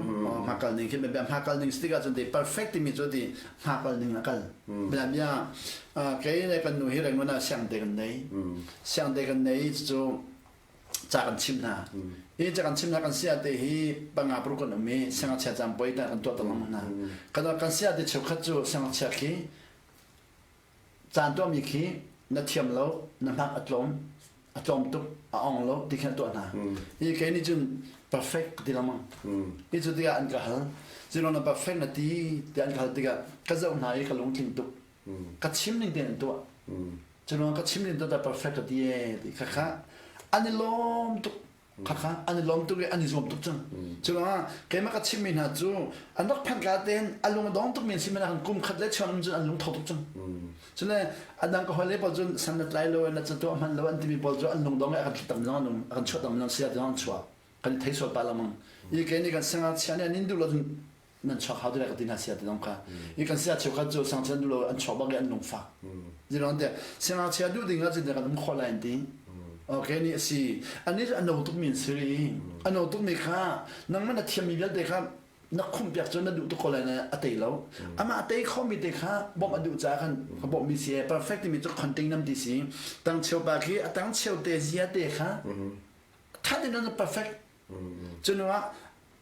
hmakal ning khi bia hmakal ning si tikah cun ti perfect timi cu ti hmakal ning a kal bia bia kei le kan nu hi Rangoon ah siangte kan nei siangte kan nei cu ca kan chim hna hi ca kan chim hna kan sia te hi panga paruk kan um i siangngakchia caan poi ta kan tuah lengmang hna kan kan sia te cheukhat cu siangngakchia khi Caan tuahmi khi na thiam lo, na hmak a tlawm, a tlawm tuk, a ong lo ti khin a tuah hna. Hi kei nih cun perfect ka ti lengmang. Hi cu tikah an ka hal. Zero na perfect na ti tiah an ka hal tikah ka zoh hna i ka lungtling tuk. Ka chim ning tein an tuah. Cu ruang ka chim ning tuah perfect ka ti ee ti khakha an i lawm tuk. Khakha an i lawm tuk i an i zuam tuk cang. Cu ruangah keimah ka chimmi hna cu an rak phanh ka tein a lung a dong tukmi an si men kum khat le chuan um cun an lung tho tuk cang. Cule a dang ka hawile pawl cun san na tlai lo na catuah hman lo an timi pawl cu an lung dong i a kan thut tam zong an um a kan chuah tam zong sia zong an chuah kan i thei sual pah lengmang. I kei nih kan siangngakchia nih an in duh lo cun nan chuak hau ti ka ti hna sia ti zong kha i kan sia cheukhat cu siangngakchia duh lo an chuak bak i an lungfak zilong te siangngakchia duh ding ah cun kan um khawh lai an ti okay ni asi ani cu a no tuk mi an si ri a no tuk mi kha nangmah na thiammi vialte kha Na khumh piak cu na duh tuk ko lai na a tei lo. Amah a tei khomi te kha bawmh a duh caah khan ka bawmhmi si perfect timi cu khonting nam ti si. Tang cheu pa khi a tang cheu te zia te kha tha tein na perfect. Cu hnu ah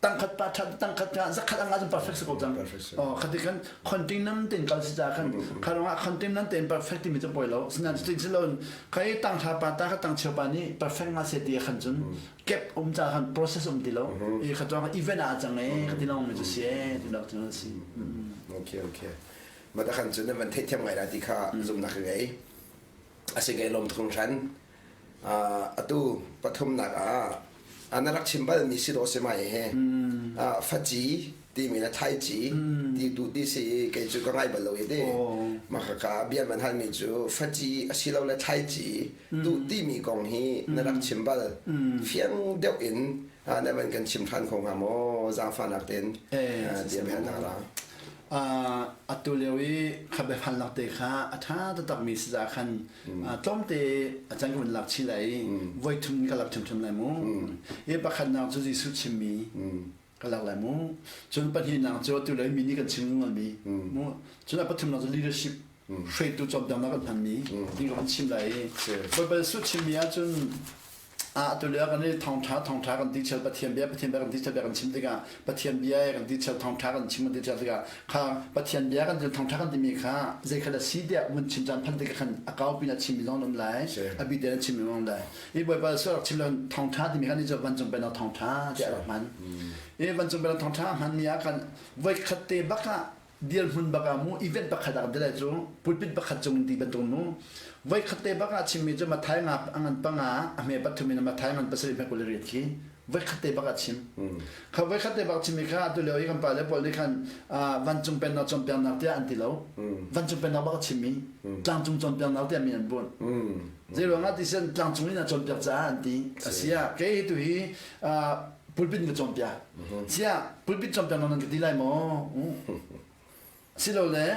tangkhat pa that tangkhat ka zakhat anga cun perfect si ko cang. Oh khati khan khonting nam ten kal si ca khan kharong ah khonting nam ten perfect timi cu poi lo. Sinan cutin si loin khai tang thla pa ta kha tang cheu pa nih perfect nga se ti khan cun gap um ca khan process um ti lo. I kha chuang event ah cang e kha ti long mi cu si e ti lak cun si. Okay okay. Mata khan cun van theih thiam ngai la ti kha zumnak ka ngei. Asi ngai lom thung hran. Atu pathumnak ah na rak chim balmi si dawh si mai he faci timi le thlaici ti tu ti si i kei cu ka ngai bal lo i ti mah khakha bia man halmi cu faci asilole thlaici tu timi kong hi na rak chim bal fiang deuh in na van kan chim ṭhan kho hnga maw zaangfahnak tein tiah biahalnak la. Atu lio i kha biahalnak te kha a ṭha taktakmi si caah khan tlawmte a can ka vun lak chih lai i voi thum ka lak ṭhiamṭhiam lai mu. Hi pakhatnak cu Jesuh chimmi ka lak lai mu. Cun pahnihnak cu atu lio mi nih kan chim ngalmi mu. Cun a pathumnak cu leadership hruaitu cawnpiaknak kan hmanmi ding ka vun chim lai i Bawipa Jesuh chimmi ahcun atu lio kan i thawngṭha thawngṭha kan ti chel Pathian bia Pathian bia kan ti chel bia kan chim tikah Pathian bia kan ti chel thawngṭha kan chim kan ti chel tikah kha Pathian bia kan chim thawngṭha kan timi kha zei kha dah si tiah vun chim caan phan tikah khan a kau pin a chimmi zong an um lai a bi tein a chimmi zong an um lai i Bawipa Jesuh rak chim lo thawngṭha timi kha ni cu vancung pennak thawngṭha tiah a rak hman i vancung pennak thawngṭha a hmanmi ah khan voikhat te bak ah dirhmun bak ah mu event pakhat ah kan ti lai cu pulpit pakhat cung in ti bantuk mu voi khat te bak ah chimmi cu Mathai nga a ngan panga a hme pathum in Mathai ngan pasarih hme 28 khi voi khat te bak ah chim kha voi khat te bak chimmi kha atu lio i kan pale pawl nih khan vancung pennak cawnpiaknak tiah an ti lo vancung pennak bak a chimmi tlangcung cawnpiaknak tiah mi an bunh zei ruangah ti sen tlangcung in a cawnpiak caah an ti asia kei tu hi pulpit in ka cawnpiak. Siah pulpit cawnpiak nan ka ti lai maw? Silole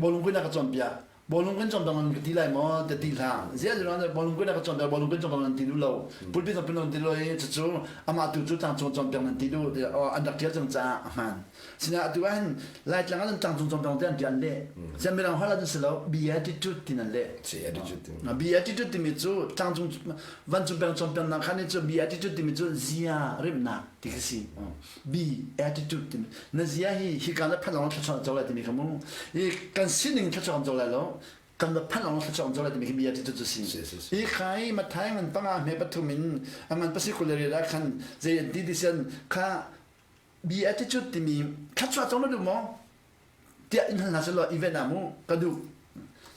bawlung kuin ka cawnpiak. Bawlung kuin cawnpiak nan ka ti lai maw? Ti ti hlah. Ziah ziah bawlung kuin ka cawnpiak bawlung kuin cawnpiak nan ti duh lo. Pulpit cawnpiak nan ti lo i cucu amah tu cu tlangcung cawnpiak nan ti duh an rak ṭial cang caah a hmaan. Sinain atu ah hin Laitlang ah tlangcung cawnpiak ti an ṭial an leh. Sian mirang holh ah cun si lo beatitude tin an leh. Beatitude timi cu tlangcung Vancung peng cawnpiaknak kha nih cu beatitude timi cu zia rimhnak ti khi si. Be attitude timi na zia hi hika na phanh lawng thluachuah co lai timi kha mu. I kan sining thluachuah kan co lai lo. Kan va phanh lawng thluachuah kan co lai timi khi beatitude cu si. I kha i Matthai ngan panga hme pathum in a ngan pasi kul le riat ah khan zei an ti ti sian kha beatitude timi thluachuah co na duh maw? Tiah in hal hna sehlaw event ah mu ka duh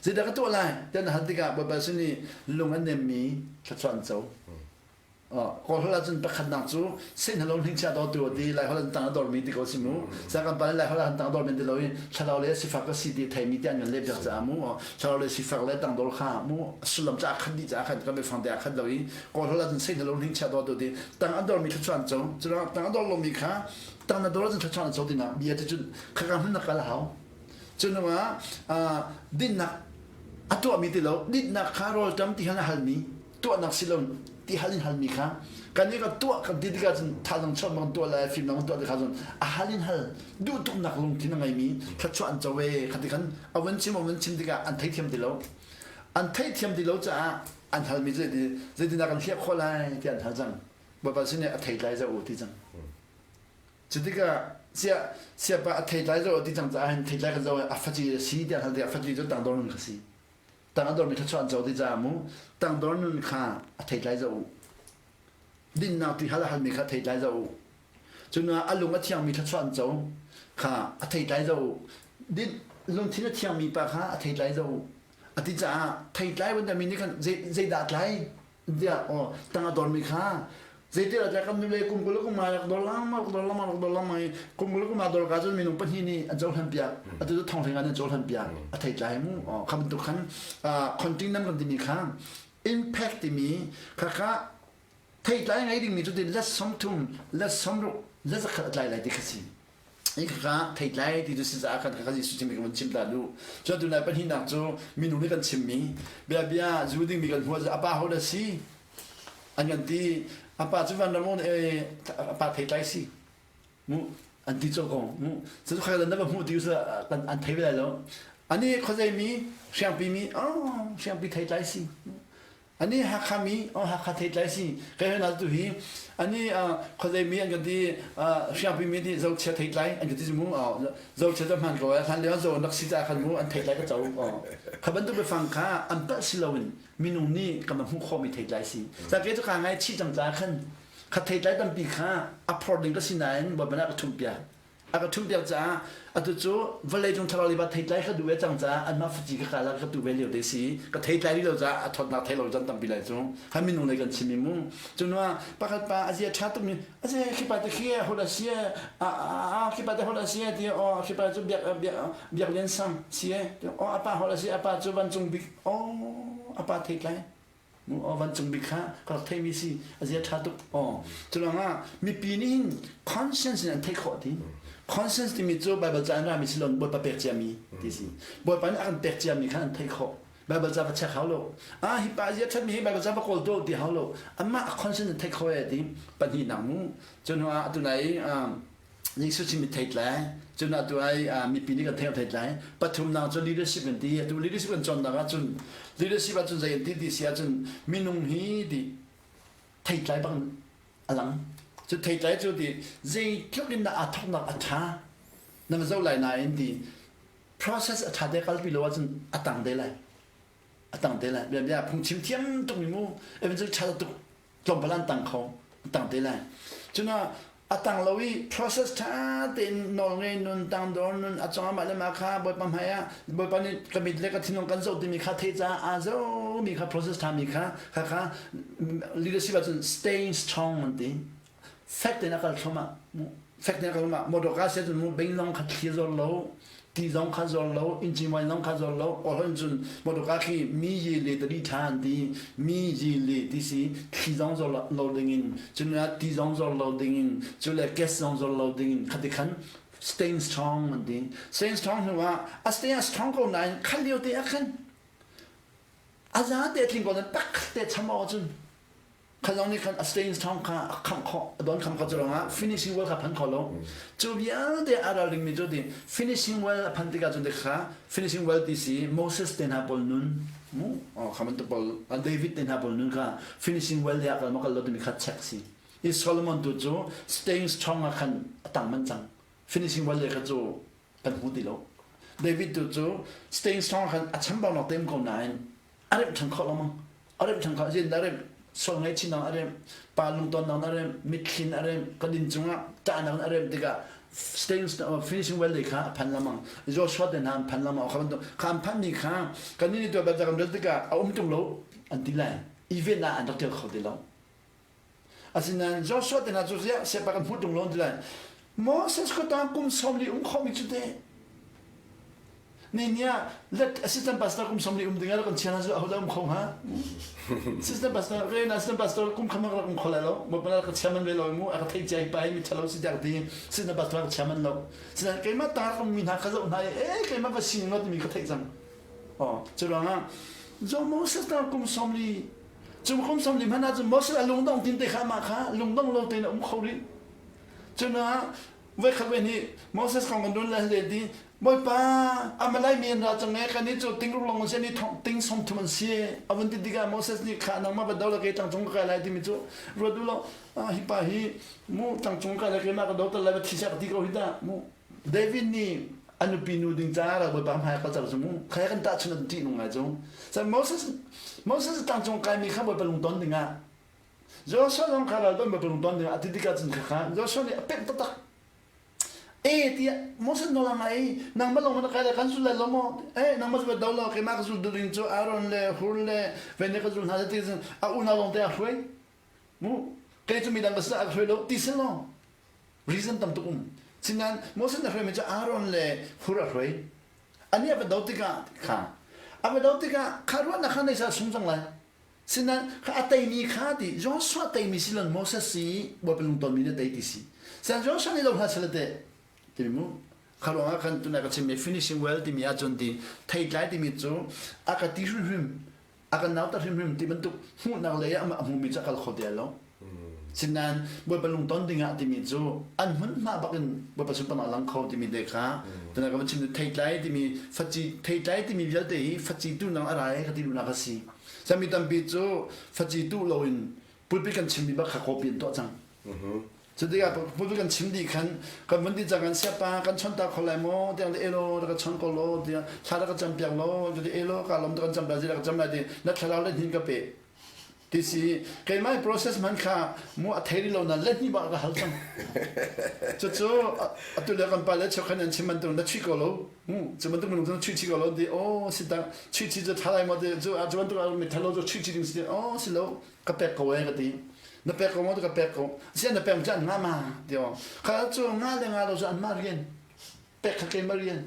zeidah ka tuah lai tiah na hal tikah Bawipa sin i lung a nemmi thluachuah an co. Kawl holh ahcun pakhatnak cu sehna hning chia dawtu a ti lai holh an tang a dormi ti ko si mu sa kan pa lai holh an tang dormi ti lo i thlarau le sifak ka si ti theimi ti an kan leh piak caah mu thlarau le sifak le tangdor kha mu sullam ca khat dih caah khan kan biafang te a khat lo i kawl holh ahcun sehna hning chia dawtu ti tang a dormi thluachuah an co cu tang a dor lomi kha tang na dor ahcun thluachuah na co tinak bia cu cun khaka hmun na kal a hau cu hnu ah dinnak a tuahmi ti lo dinnak kha rawlṭam ti hal a halmi tuahnak si lo ti hal in halmi kha kan i ka tuah kan ti tikah cun thazang chuah bang tuah lai fim bang tuah tikah cun a hal in hal duh tuknak lungthin a ngeimi thluachuah an co ve kha ti khan a vun chim a vun chim tikah an theithiam ti lo an theithiam ti lo caah an halmi cu zeitindah kan hliah khawh lai ti an hal cang Bawipa sin a theitlai zoh u ti cang Cutikah sia siapa a theitlai zoh ti cang caah hin theitlai kan zoh a faci a si tiah hal tikah faci cu tangdor nun kha si. Tangdor mi thluachuah an co ti caah mu tangdor nun kha a theitlai zoh u. Dinnak ti hal a halmi kha theitlai zoh u. Cun a lung a thiangmi thluachuah an co kha a theitlai zoh u. Din lungthin a thiangmi pa kha a theitlai zoh u. A ti caah theitlai bantuk mi nih khan zeidah tlai tiah aw tang a dormi kha zeitil ah kan nule kum 20 kum rak dor lengmang rak dor lengmang rak dor lengmang i kum 20 kum dor ka cun minung pahnih nih an cohlan piak atu cu thong hringa an cohlan piak a thei tlai mu kha bantuk khan continent kan timi kha impact timi kha kha theitlai ngei dingmi cu tin let 30 let 60 let 100 a tlai lai ti kha si Hika theitlai ti cu si caah khan kha Jesuh chimmi ka vun chim ta duh. Cun atu nai pahnihnak cu minung nih kan chimmi bia bia zu dingmi kan hmuh a pa ho dah si an kan ti a pa cu vanram e a pa theitlai si mu. An ti colh ko. Cu kha na va hmuh ti kan an thei ve lai lo. Ani khuazei mi hriangpi mi oh hriangpi theitlai si. Ani Hakha mi oh Hakha theitlai si. Kai hna tu hi ani khuazei mi an kan ti hriangpi mi ti zochia theitlai an kan ti mu zochia cu hman ko hlan lio zo nak si ca khan mu an theitlai ka co. Kha bantuk biafang kha an palh si loin minung nih kan hmuh khawhmi theitlai si. Ca ke cu ka ngai chih cang ca khan Kha theitlai tampi kha a phor ding ka si nain Bawipa nih a ka ṭhumhpiak. A ka ṭhumhpiak caah atu cu vawleicung thlarau liba theitlai ka duh ve cang caah anmah faci ka kal ah ka tu ve lio te si. Ka theitlai rih lo caah a thawtnak thei lo caan tampi lai cu. Kha minung lei kan chim i mu. Cu hnu ah pakhat pa a zia ṭha tukmi a zia khi pa te khi holh a si a a khi pa te holh a si ti aw khi pa cu biak biak biak lian sang si aw a pa holh a si a pa cu vancung bik aw a pa theitlai Aw vancung bik kha ka rak theimi si a zia ṭha tuk aw culangah mipi nih hin conscience in an theih khawh ti conscience timi cu Bible ca in rami si lo Bawipa pek ciami ti si Bawipa nih a kan pek ciami kha an theih khawh Bible ca va check hau lo ah hi pa zia ṭhatmi hi Bible ca va kawl to ti hau lo amah a conscience in theih khawh e ti pahnihnak mu cu hnu ah atu nai Jesuh chimmi theitlai cun atu ai mipi nih kan theih theitlai pathumnak cu leadership kan ti atu leadership kan cawnnak ahcun leadership ahcun zei an ti ti si ahcun minung hi ti theitlai bang a lang cu theitlai cu ti zeitluk in dah aa thawknak a ṭha na va zoh lai nain ti process a ṭha te kalpi lo ahcun a tang te lai a tang te lai bia bia phungchim thiam tuk mi mu evangel ṭha tuk tlawmpal an tang kho an tang te lai cuna a tang lo i process ṭha tein nawl ngei nun tangdor nun a cong amah le mah kha bawipa hmai ah bawipa nih ka mit le ka thinlung kan zoh timi kha theih caah aa zomi kha process ṭha mi kha kha kha leadership ahcun staying strong an ti fek tein a kal thluahmah fek tein a kal thluahmah motor ka se cun mu bing zong kha thli zor lo ti zong kha zor lo engine wine zong kha zor lo awhon cun motor ka khi mi ye le tadi tha an ti mi ye le ti si thli zong zor lo ding in cun ti zong zor lo ding in cu le gas zong zor lo ding in khati khan staying strong an ti staying strong hnu ah a stay strong ko nain khan lio te ah khan a za te tling ko nan tak te cham aw cun Kha zong nih khan a stains thawng kha a khamh khawh a don kham khawh cu ruangah finishing well kha phan kho lo cu vialte a ral dingmi cu ti finishing well a phan tikah cun kha finishing well ti si Moses te hna pawl nun mu kha bantuk pawl David te hna pawl nun kha finishing well le a kal ma kal lo timi kha check si i Solomon tu cu staying strong ah khan a tang man cang finishing well le kha cu kan hmu ti lo David tu cu staying strong khan a chambau nak tem ko nain a remh ṭhan khawh lengmang a remh ṭhan khawh zin a remh sual ngaihchihnak a remh pa lungtonnak a remh mitthli a remh kan inn cungah ṭahnak a remh tikah staying finishing well lei kha a phan lengmang Joshua te hna an phan lengmang kha bantuk kha an phan ni kha kan nih tuah kan rel tikah a um tung lo an ti lai event ah an rak tel kho ti lo Asinain Joshua te hna cu ziah siapa kan hmuh ṭung lo an ti lai. Moses kha tang kum 40 um khomi cu teh. Ni ni ah let assistant pastor kum 40 um ding ah kan chian cu ahodah um kho hnga? Assistant pastor re na assistant pastor kum khamak rak um kho lai lo. Mo pala ka chiaman ve lo mu a ka thei cia hi pa hi mi thalo si tiak ti assistant pastor ka chiaman lo. Sinain keimah tar um mi hna kha zoh hna i eh keimah va si ngot mi ka theih cang. Oh, cu ruangah zo Moses tar kum 40 Cu kum 40 hmanh ahcun Moses a lungdong tin te kha amah kha lungdong lo tein a um kho rih. Cunah voikhat ve nih Moses kong kan run le le ti Bawipa Amalai mi an ra cang e kan nih cu tingruk lawng an si ni ting 30 an si a vun ti tikah Moses nih kha nangmah va do la ke tlangcung ka kai lai timi cu ruat u law hi pa hi mu tlangcung kai lai keimah ka do tal lai va thi seh ka ti ko hi dah mu David nih a nupi nu ding caah rak Bawipa hmai kal cang cu mu khai kan tahchun an ṭih nung ngai cu san Moses Moses tlangcung kaimi kha Bawipa lungton dingah Joshua zong kha ral don Bawipa lungton dingah a ti tikah cun kha Joshua nih a pemh taktak e tiah Moses nawl a ngai nangmah lawng na kai lai kan zul lai lo maw e nangmah cu do lo keimah ka zul ding cu Aaron le Hur le Vene ka zul hna ti a unau lawng te a hruai mu kei cu midang ka si a hruai lo ti si lo Reason tam tuk um. Sinain Moses na hruaimi cu Aaron le Hur a hruai. Ani a va do tikah kha a va do tikah kha ruahnak kha nei sal sung cang lai. Sinain kha a teimi kha ti Joshua teimi si lon Moses si Bawipa lungtonmi nih tei ti si. Sian Joshua nih lo hna sal te timi mu kha ruangah khan tunai ka chimmi finishing well timi ahcun ti theitlai timi cu a ka ti hrimhrim a kan nauter hrimhrim ti bantuk hmuhnak lei ah a hmumi cu a kal kho ti lo. Sinain Bawipa lungton dingah timi cu an hmunhma bak in Bawipa sunparnak lang kho timi te kha tuna ka van chim theitlai timi faci theitlai timi vialte hi faci tu nang a ra e ka ti duhnak a si. Sami tampi cu faci tu loin pulpit kan chimmi bak kha copy an tuah cang. Cu tikah pulpit kan chim dih khan kan vun ti cang kan siapa kan chon ta kho lai maw tiang le elo rak ka chon ko law tiah thla rak ka cam piak law ti elo ka lom kan cam lai rak ka cam lai ti na thlarau le hnin ka pe ti si keimah process man kha mu a thei lo na let ni ba ka hal cang cucu atu le kan pa le chokhan an chim bantuk na chui ko lo cu bantuk minung cu chui chi ko lo ti oh si ta chui chi cu tha lai maw ti cu cu bantuk mi thalo cu chui chi ding si oh si lo ka pek ko eh ka ti na pek ko maw ka pek ko si na pek cu an nga ma ti o kha cu nga le nga lo cu an ma rian pek kha keimah rian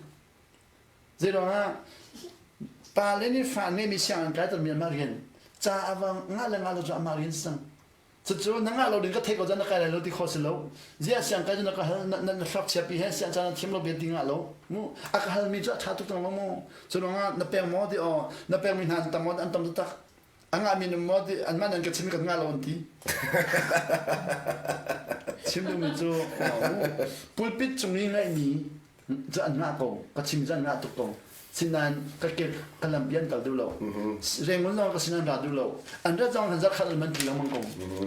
Zeiruangah pa le nih fa ngeimi siang an kai mi amah rian ca awang ngah le ngah lo cu amah rian si cang. Cucu na ngah lo ding ka theih ko cun na kai lai lo ti kho si lo. Ziah siang kai cu na ka hal na na hlok chia pi he siang ca na thiam lo bia ti ngah lo. Mu a ka hal mi cu a ṭha tuk cang lo mu. Cu ruangah na pek maw ti aw na pek mi hna an tam maw an tam taktak. A ngah mi num maw ti anmah nan ka chim kan ngah lo an ti. Chim duhmi cu pulpit cung i ngaihmi cu an ngah ko ka chim cu an ngah tuk ko sinain ka ke ka lampi an kal duh lo rengun zong ka sin an ra duh lo an rat zong an zarkhat an man ti lengmang ko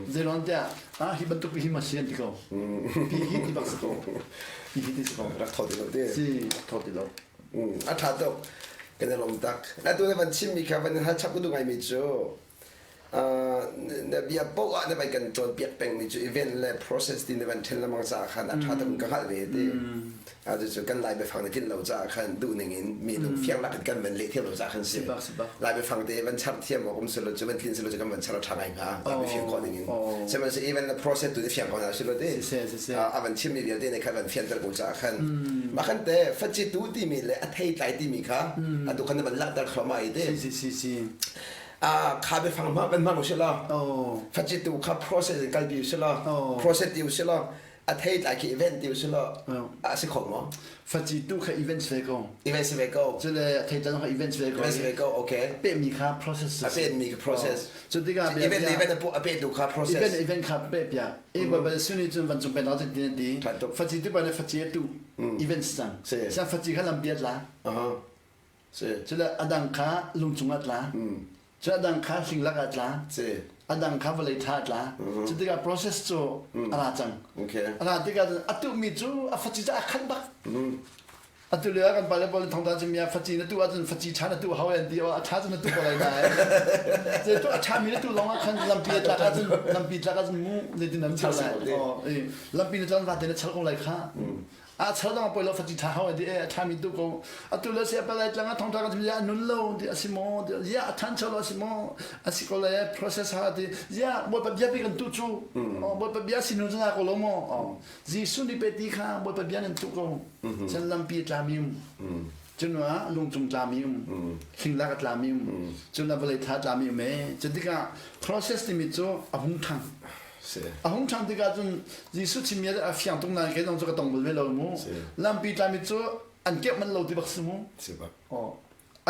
zeiruang tiah ah hi bantuk hi ma si an ti ko pi hi ti bak si ko pi hi ti si ko rak tho ti lo ti si rak tho ti lo a tha tuk kan i lawm tak atu na van chimmi kha van hal chap ka duh ngaimi cu na bia poah na vai kan cawnpiak pengmi cu event le process ti na van ṭhen lengmang caah khan a ṭha tuk in ka hngalh ve ti. Cucu kan Lai biafang na tlinh lo caah khan duh ning in mi lung fiang lak in kan van leh thiam lo caah khan si. Lai biafang te van char thiam awk um silo cu van tlinh silo cu kan van char a ṭha ngai hnga. Lai biafiang khawh ning in. Sihmanhsehlaw event le process tu na fiang ko hna silo ti. A van chimmi vialte nih khan van fianter ko caah khan. Mah khan te facitu timi le a theitlai timi kha atu khan na van langhter thluahmah i ti. Kha biafang hmang kan hmang usih law facitu kha process in kalpi usih law process ti usih law a thei tlai khi event ti usih law a si kho maw? Facitu kha event si ve ko. Event si ve ko. Cule thei tlai kha event si ve ko. Event si ve ko, okay. Pehmi kha process. A pehmi kha process. Cu tikah event event a pehtu kha process. Event event kha peh piak. E bal suni cun van cung pen cun tin ti. Faci tu pa ne faci tu event si cang. Sa faci kha lam piat la. Cule a dang kha lungcung ah tla. Cu a dang kha hling lak ah tla. A dang kha vawlei ṭha ah tla. Cu tikah process cu a ra cang. A ra tikah a tuhmi cu a faci cu a khan bak. Atu lio ah kan pale pawl thongta cu mia faci na tuh ahcun faci ṭha na tuh hau an ti a ṭha cu na tuh ko lai nain. Zeitu a ṭhami na tuh lawng ah khan lampi a tlak ahcun lampi tlak ahcun mu zeitin an chal lai. Lampi na tlan vate na chal ko lai kha. A chal dang poi lo fati tha hau ti e a thami tu ko atu le sia palai tlang a thong tha kan ya nun lo ti asi mo ti ya a than chalo asi mo asi ko le process ha ti ya bo pa bia pi kan tu chu bo pa bia sinu na ko lo mo Jesuh ni pe ti kha bo pa bia nan tu ko chan lampi tlami um cunwa lungcung tlami um hling lak tlami um cun vawlei tha tlami um e cutikah process timi cu a hung thang A hung ṭhan tikah cun Jesuh chimmi a fiang tuk nain kei zong cu ka tong bal ve lo mu. Lampi tlami cu an keuh manh lo ti bak si mu.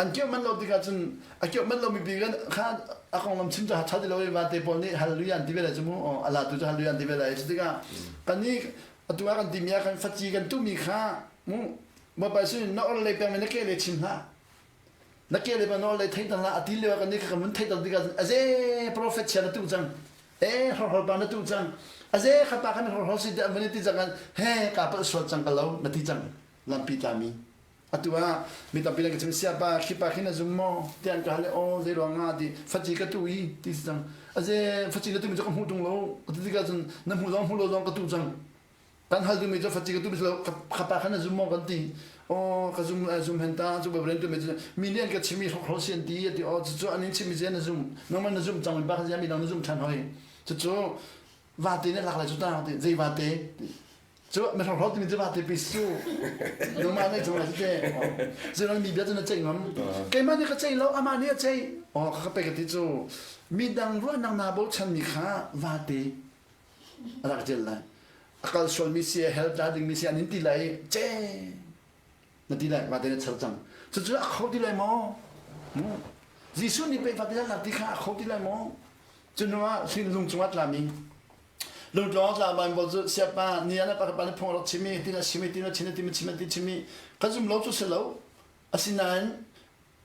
An keuh manh lo tikah cun a keuh manh lomi pi kan kha a konglam chim cu ṭha ti lo i vate pawl nih hallelujah an ti ve lai cu mu. A latu cu hallelujah an ti ve lai. Cu tikah kan nih atu ah kan timi ah kan faci kan tuhmi kha mu Bawipa sin na or lei peng na ke le chim hlah. Na ke le nawl le thei tang la ati lio kan ni ka mun thei tang tikah aze prophet chia na tu cang e horhor pa na tu cang aze kha pa khan horhor si te an ti cang he ka pa sual cang ka lo na ti cang lampi tlami atu ah mi tampi le ka chim sia pa khi pa khi na zum maw tian ka hale o zei ruang nga ti faci ka tu i ti cang aze faci na tu mi cu ka hmu tung lo ti tikah cun na hmu zong hmu lo zong ka tu cang Kan hal duhmi cu faci ka tu lo ka pa khan na zum maw kan ti. Aw ka zum zum hen ta cu babren tu me cu mi nih an ka chimmi hrokhro si an ti ati aw cucu an in chimmi cu na zum nangmah na zum cang mi pa kha zia mi dang na zum ṭhan hoi cucu vate nih lak lai cu ta ti zei vate cu mi hrokhro timi cu vate pi su nangmah nih cung lai cu te zeirang mi bia cu na ceih ngam keimah nih ka ceih lo amah nih a ceih aw ka ka pe ka ti cu midang ruahnak naa bochan mi kha vate a rak ṭial lai. A kal sualmi si, hell tla dingmi si an in ti lai i ce na ti lai vate na char cang. Cucu a kho ti lai maw? Mu. Jesuh nih pei vate lak ti kha a kho ti lai maw? Cu hnu ah lung cungah tlami. Lungtlawng tla Bible cu siapa ni ah na pa pa phung rak chimi tin a chimi tin a chimi tin a chimi tin chimi ka zum lo cu si lo asinain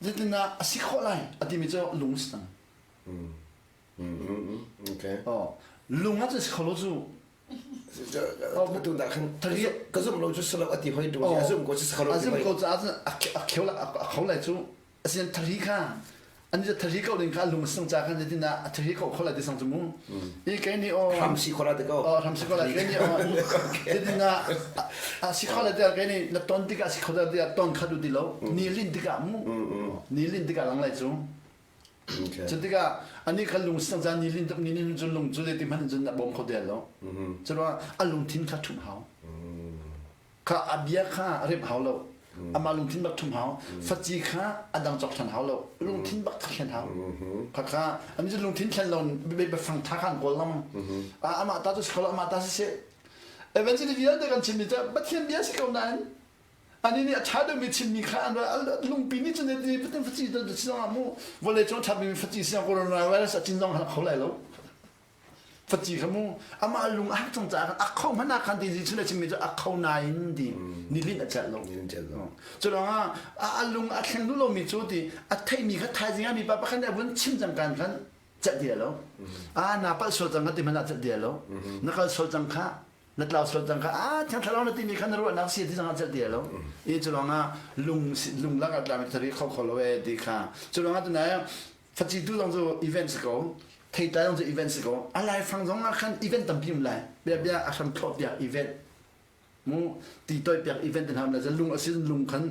zeitinah a si khawh lai a timi cu lung si tang. Okay. Oh, lung ah cu si kho lo cu. Tu dah khan ka zum lo cu si lo a ti hoi tu a zum ko cu si kho lo A zum ko cu a kheu la a kho lai cu Asian thari kha an cu thari ko ding kha lung sung cha khan zeitin dah a thari ko khola ti sang cu mu i kei ni o hram si khola te ko o hram si khola kei ni o zeitin dah a si khola te kei ni na ton tikah si khola te ton kha du ti lo ni lin tikah mu ni lin tikah lang lai cu cu tikah ani kha lung sang cha ni lin tuk ni lin cu lung cu le ti hman cun a bawm kho del lo cu a lungthin kha ṭhumh hau Kha a bia kha remh hau lo. Amah lungthin bak ṭhum hau. Faci kha a dang cawk ṭhan hau lo. Lungthin bak kha thlen hau. Kha kha an cu lungthin thlen lo biafang ṭha kha an kawl lengmang. Amah ta cu si kho lo, amah ta si seh. Evangelist vialte kan chimmi cu Pathian bia si ko nain ani nih a ṭha deuhmi chimmi kha an lungpi nih cun Pathian faci si zong ah mu vawlei cung a ṭha bikmi faci si coronavirus a cin zong kha kho lai lo. Faci kha mu amah lung a hak cang caah a kho hmanh ah khan ti Jesuh le chimmi cu a kho nain ti nilin a celh lo. Cu ruangah a lung a thleng duh lomi cu ti a theihmi kha thaizing ah mipa pakhat nih a vun chim cang kan khan celh ti lo. A na palh sual cang kha ti hmanh ah celh ti lo. Na kal sual cang kha na tlau sual cang kha a thiang thlarau na timi kha na ruahnak si ti zong ah celh ti lo. I cu ruangah lung lung lak ah tlami thari kho kho lo e ti kha. Cu ruangah tunai Faci tu zong cu event si ko theitlai zong cu event si ko a laifang zong ah khan event tampi um lai bia bia a hram thlawh piak event mu ti toi piak event te hna la lung asin lung khan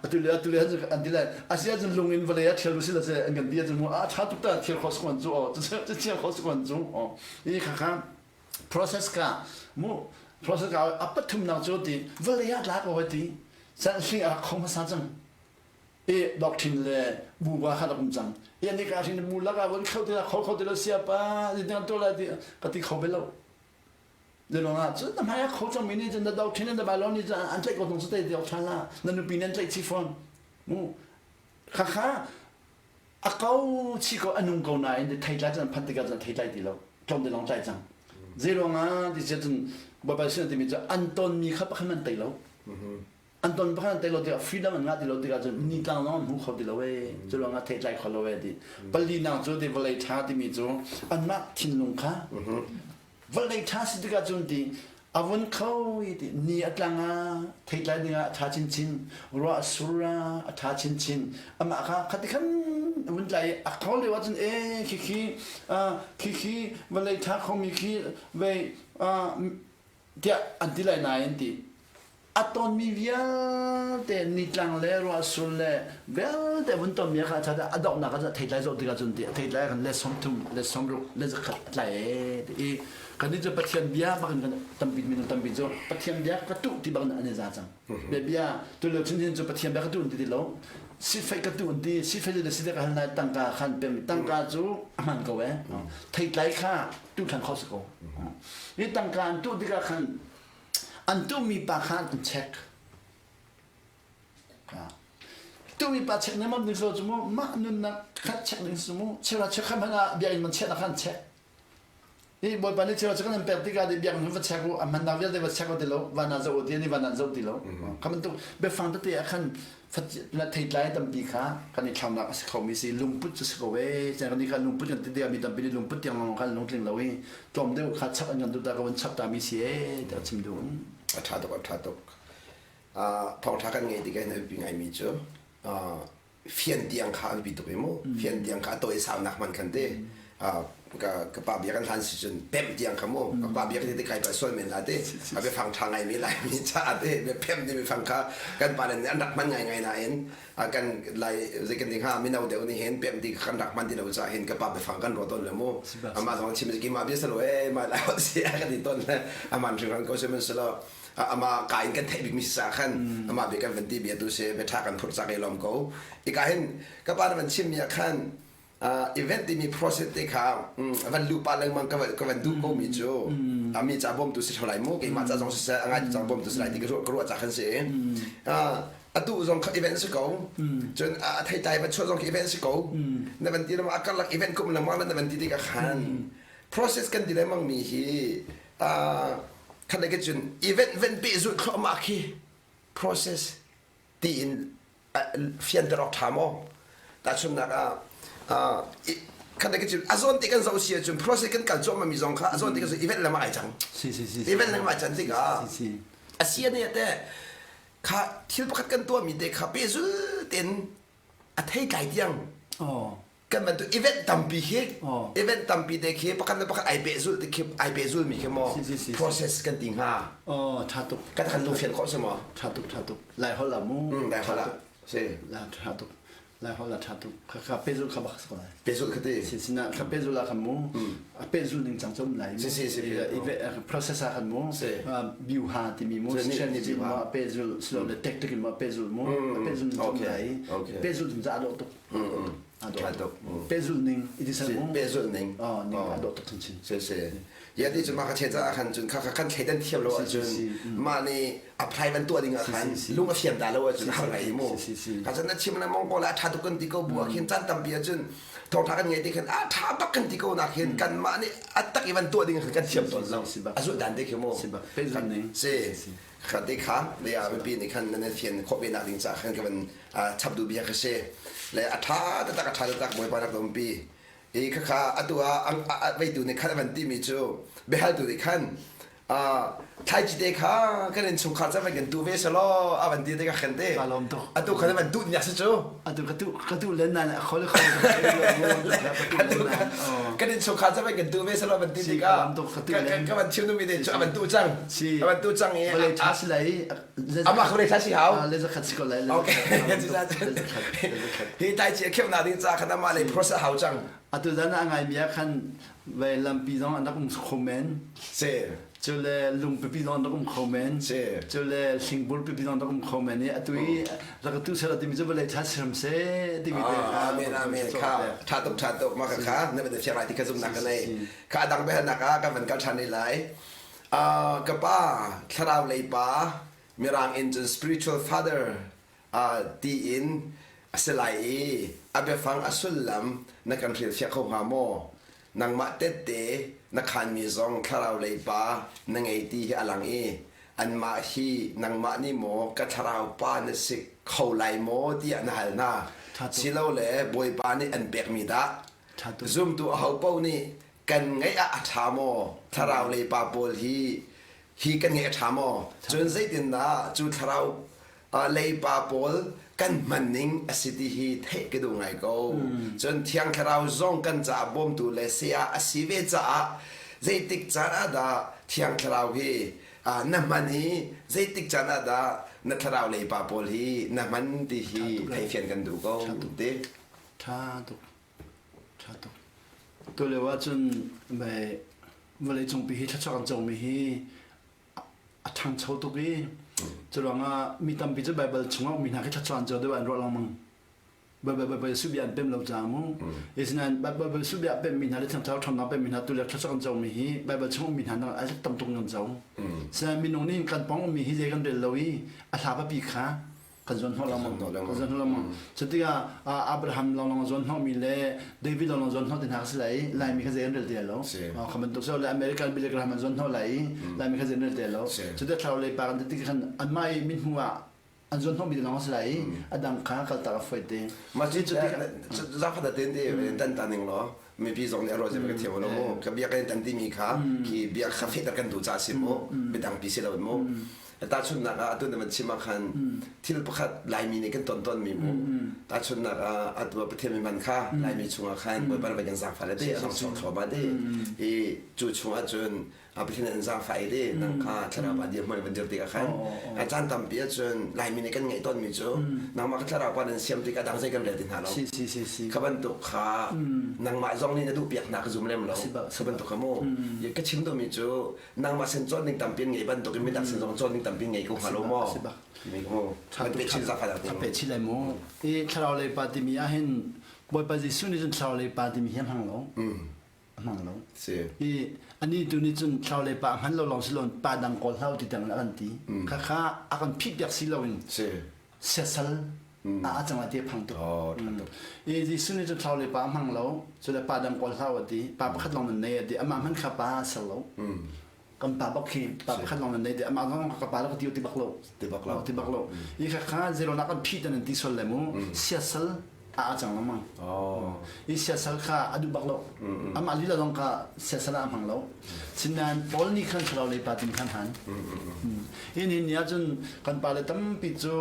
atu le atu le an ti lai asia cun lung in vawlei a thial si la se an kan ti cun mu a tha tuk ta thial kho sukon cu o cu thial kho sukon cu o i kha kha process ka mu process ka a pathum nak cu ti vawlei ah tla ko ti san hling a khong hmasa cang i doctrine le buba kha rak um cang i ani ka hrin bu lak ah von kho ti kho kho ti lo sia pa ti to lai ti ka ti kho bel lo Zelong ah cun na hmai ah kho cang mi nih cun na doctrine na bailon nih cun an tlaih ko tung su te ti than la na nupi nan tlaih chi fawn mu kha kha a ko chi ko anung ko nain theitlai cun phan tikah cun theitlai ti lo tlawm te long tlai cang zeiruang ah ti cun babai sin timi cu an ton mi kha pakhat man tei lo An ton pakhat an tei lo tikah freedom an ngah ti lo tikah cun nitlang zong an hmu kho ti lo ee. Cu ruangah theitlai kho lo ee ti. Palinak cu ti vawlei ṭha timi cu anmah thinlung kha vawlei ṭha si tikah cun ti a vun kho i ti ni a tlang ah theitlai dingah a ṭha chinchin ruah a sur ah a ṭha chinchin amah kha khati khan a vun tlai i a kho lio ahcun ee khikhi khikhi vawlei ṭha khomi khi vei tiah an ti lai nain ti a tonmi vialte nitlang le ruahsul le vialte vun tonmi kha a a donghnak ah theitlai zoh tikah cun ti a theitlai kan le 30 le 60 le 100 a tlai ee ti i kan cu Pathian bia bak in kan tampi minung tampi cu Pathian bia ka tuh ti bak in an i za cang bia bia tu lio chinchin cu Pathian bia ka tuh ti ti lo sifai ka tuh ti sifai le sifai ka hal nai tangka khan pem tangka cu a hman ko eh theitlai kha tu than kho si ko i tangka an tuh tikah khan An tuhmi pa kha an check. Tuhmi pa check ning ding cu mu mah nunnak kha check ding cu mu chera check kha hmanh ah biakinn man check kha an check. I Bawipa nih chera check an pek tikah biakinn va check u a hmannak vialte va check u ti lo van ah zoh u ti ni van ah zoh ti lo. Kha bantuk biafang tete ah khan na theitlai tampi kha kan i thlaunak a si khomi si lungput cu si ko ee kan ni kha lungput kan ti tikah mi tampi nih lungput tiang lawng khan lungtling lo i tlawm deuh kha chap an kan duh ta ka van chap ta mi si ee tiah chim duh a ṭha tuk a ṭha tuk thawngṭha kan ngei tikah hin a biapi ngaimi cu fian tiang kha an bi tuk i mu fian tiang kha a tawi saunak hman khan te ka ka pa bia kan hlan si cun pemh tiang kha mu ka pa bia ka ti kai pa sual men la te a biafang ṭha ngai mi lai mi ca te biaphem ti biafang kha kan pa nih an rak hman ngai ngai nain kan lai zei kan ding ha mino deuh nih hin pemh ti kan rak hman ti lo ca hin ka pa biafang kan ruat tawn le mu amah zong chim ki ma bia salo e ma lai si a kan ti tawn le aman hringhran ko sihmanhsehlaw ama ka in kan theih bik mi sa khan ama bia kan van ti bia tu se bia ṭha kan phurh cak i lawm ko ika hin ka pa na van chim mi ah khan event timi process te kha van luh pa lengmang ka van duh ko mi cu mi ca bawmtu si lai mu keimah ca zong siseh a ngai tu ca bawmtu si lai ti ka ruah ca khan si atu zong kha event si ko cun a theitlai va chuah zong khi event si ko na van ti lama a karlak event kum lengmang na van ti tikah khan. Process kan ti lengmang mi hi khat le cun event ven pehzulh thluahmah khi process tiin fianter awk ṭha maw? Tahchunhnak ah khat le cun a zawn te kan zoh si ahcun process kan kal cuahmah mi zong kha a zawn te kan zoh event lengmang ai cang. Event lengmang ai can tikah a si ane te kha thil pakhat kan tuahmi te kha pehzul tein a theitlai tiang kan bantuk event tampi khi event tampi te khi pakhat le pakhat ai pehzul te khi ai pehzul mi khi maw process kan ti hnga oh tha tuk kan kan lung fian khawh si maw tha tuk tha tuk lai holh ah mu lai holh ah si la tha tuk lai holh ah tha tuk kha kha pehzul kha bak ko lai pehzul kha ti si sina kha pehzul ah khan mu a pehzul ning cang chom lai si si si process ah khan mu biu ha timi mu strategy mu pehzul silo le tactic mu pehzul mu pehzul ning chom lai pehzul ning za ado tuk Ṭha tuk. Pehzulh ning i ti sal mu. Pehzulh ning. Oh, ning a dawh tuk chinchin. Si si. Ya ti cu mah ka che caah khan cun kha kha kan thleidan thiam lo ahcun mah nih apply van tuah ding ah khan lung a fiam ta lo ahcun har ngai mu. Ka cun na chim le mong ko la ṭha tuk kan ti ko bu ah khin caan tampi ahcun thawngṭha kan ngei ti khin a ṭha bak kan ti ko nak hin kanmah nih a tak i van tuah ding khan kan thiam tawn lo. A zulh dan te khi mu. Pehzulh ning. Si. Kha te kha le a mipi nih khan nan fian khawh ve nak ding caah khan ka van chap duh bia ka si le a ṭha taktak a ṭha taktak Bawipa rak umpi i khakha atu ah veitu nih khan a van timi cu biahaltu nih khan thlaici te kha kan innchungkhar ca van kan tu ve selaw a van ti te ka khen te atu khan van duh nia si cu atu ka tu ka tu len nan a khol khol kan innchungkhar ca van kan tu ve selaw van ti tikah ka van chim mi te cu a van tu cang a van tu cang i vawlei ṭha si lai Amah kha thla si hau. Le zakhat si ko lai. Okay. Hi tai chi kheu na ding ca khan amah le process hau cang. Atu zan a ngai mi ah khan vai lampi zong an rak um kho men. Si. Cu le lung pipi zong an rak um kho men. Si. Cu le hlingbur pipi zong an rak um kho men i atu i rak tu sela timi cu vawlei tha siram se timi te. Amen amen kha tha tuk tha tuk ma kha kha na van fiang lai ti ka zum nak ka nei. Kha dang be nak ah kan van kal than lai. Ka pa, thlarau lei pa, Mirang in cun spiritual father tiin a si lai i a biafang a sullam na kan hrilhfiah kho hnga maw? Nangmah tette na khaanmi zong thlarau lei pa na ngei ti hi a lang i anmah hi nangmah nih maw ka thlarau pa na si kho lai maw tiah na hal hna. Silole Bawipa nih an pekmi dah? Zumtu ahopaoh nih kan ngeih ah a ṭha maw thlarau lei pa pawl hi hi kan ngeih a ṭha maw cun zeitindah cu thlarau lei pa pawl kan hman ning a si ti hi theih ka duh ngai ko cun thiang thlarau zong kan caah bawmtu le saya a si ve caah zeitik caan ah dah thiang thlarau hi na hman i zeitik caan ah dah na thlarau lei pa pawl hi na hman ti hi theihfian kan duh ko ti ṭha tuk Ṭha tuk. Tulio ahcun vawleicungpi hi thluachuah kan comi hi a ṭhangcho tuk i curuangah mi tampi cu Baibal chungah ummi hna khi thluachuah an co deuh an ruah lengmang. Baibal subia an pem lo caah mu. Asinain Baibal subia a pemmi hna le Thiang Thlarau ṭhawnnak pemmi hna tulio thluachuah kan comi hi Baibal chung ummi hna nak a tam tuk kan co. Sinain minung nih kan pawng ummi hi zei kan rel lo i a hla papi kha kan zuan hnawh lengmang kan zuan hnawh lengmang cu tikah Abraham lawnglawng a zuan hnawhmi le David lawnglawng zuan hnawh ti hna ka si lai i Laimi kha zei an rel ti lo kha bantuk so le American Billy Graham an zuan hnawh lai i Laimi kha zei an rel ti lo cu te thlarau lei pa kan ti tik khan anmah i min hmu ah an zuan hnawhmi lawng a si lai i a dang kha kaltak a foi te mah cu zakhat ten te tan ta ning law mipi zong nih a ruah ka thiam lo mu ka bia kan tan timi kha khi bia kha fehter kan duh ca si mu midang pi si lo mu Tahchunhnak ah atu na van chim ah khan thil pakhat Laimi nih kan ton tawnmi mu. Tahchunhnak ah atu ah Pathian mi man kha Laimi chungah khan Bawipa nih kan zaangfah le te a rong chuak thluahmah te. I cu chungah cun Pathian an zaangfah i te nang kha thlarau pa dirhmun van dir tikah khan a caan tampi ahcun Laimi nih kan ngeih tawnmi cu nangmah ka thlarau pa nan siam tikah dang zei kan rel ti hna lo. Kha bantuk kha nangmah zong nih na duh piak hna ka zum lem lo. Kha bantuk kha mu. Ka chim duhmi cu nangmah sin cawn ding tampi ngei bantuk in midang sin zong cawn ding tampi ngei ko hnga lo maw Tha pe chin lai mu i thlarau lei pa timi ah hin Bawipa Jesuh nih cun thlarau lei pa timi hi a hmang lo a hmang lo i ani tu nih cun thlarau lei pa a hman lo lawng si lo pa dang kawl hlau ti tiang a kan ti kha kha a kan phih piak si lo in siasal. A cang lai ti a phang tuk. I Jesuh nih cu thlarau le pa a hmang lo. Cu le pa dang kawl hlah a ti. Pa pakhat lawng nan nei a ti. Amah hmanh kha pa a ser lo. Kan pa bak khi pa pakhat lawng nan nei ti. Amah zong ka pa le ka ti ti bak lo. Ti bak lo. Ti bak lo. I kha kha zeilo nak kan phih tan an ti sual le mu. Siasal a cang lengmang. I siasal kha a duh bak lo. Amah lila zong kha siasal ah a hmang lo. Sinain Paul nih khan thlarau lei pa tin khan han. Hi ni ni ahcun kan pale tampi cu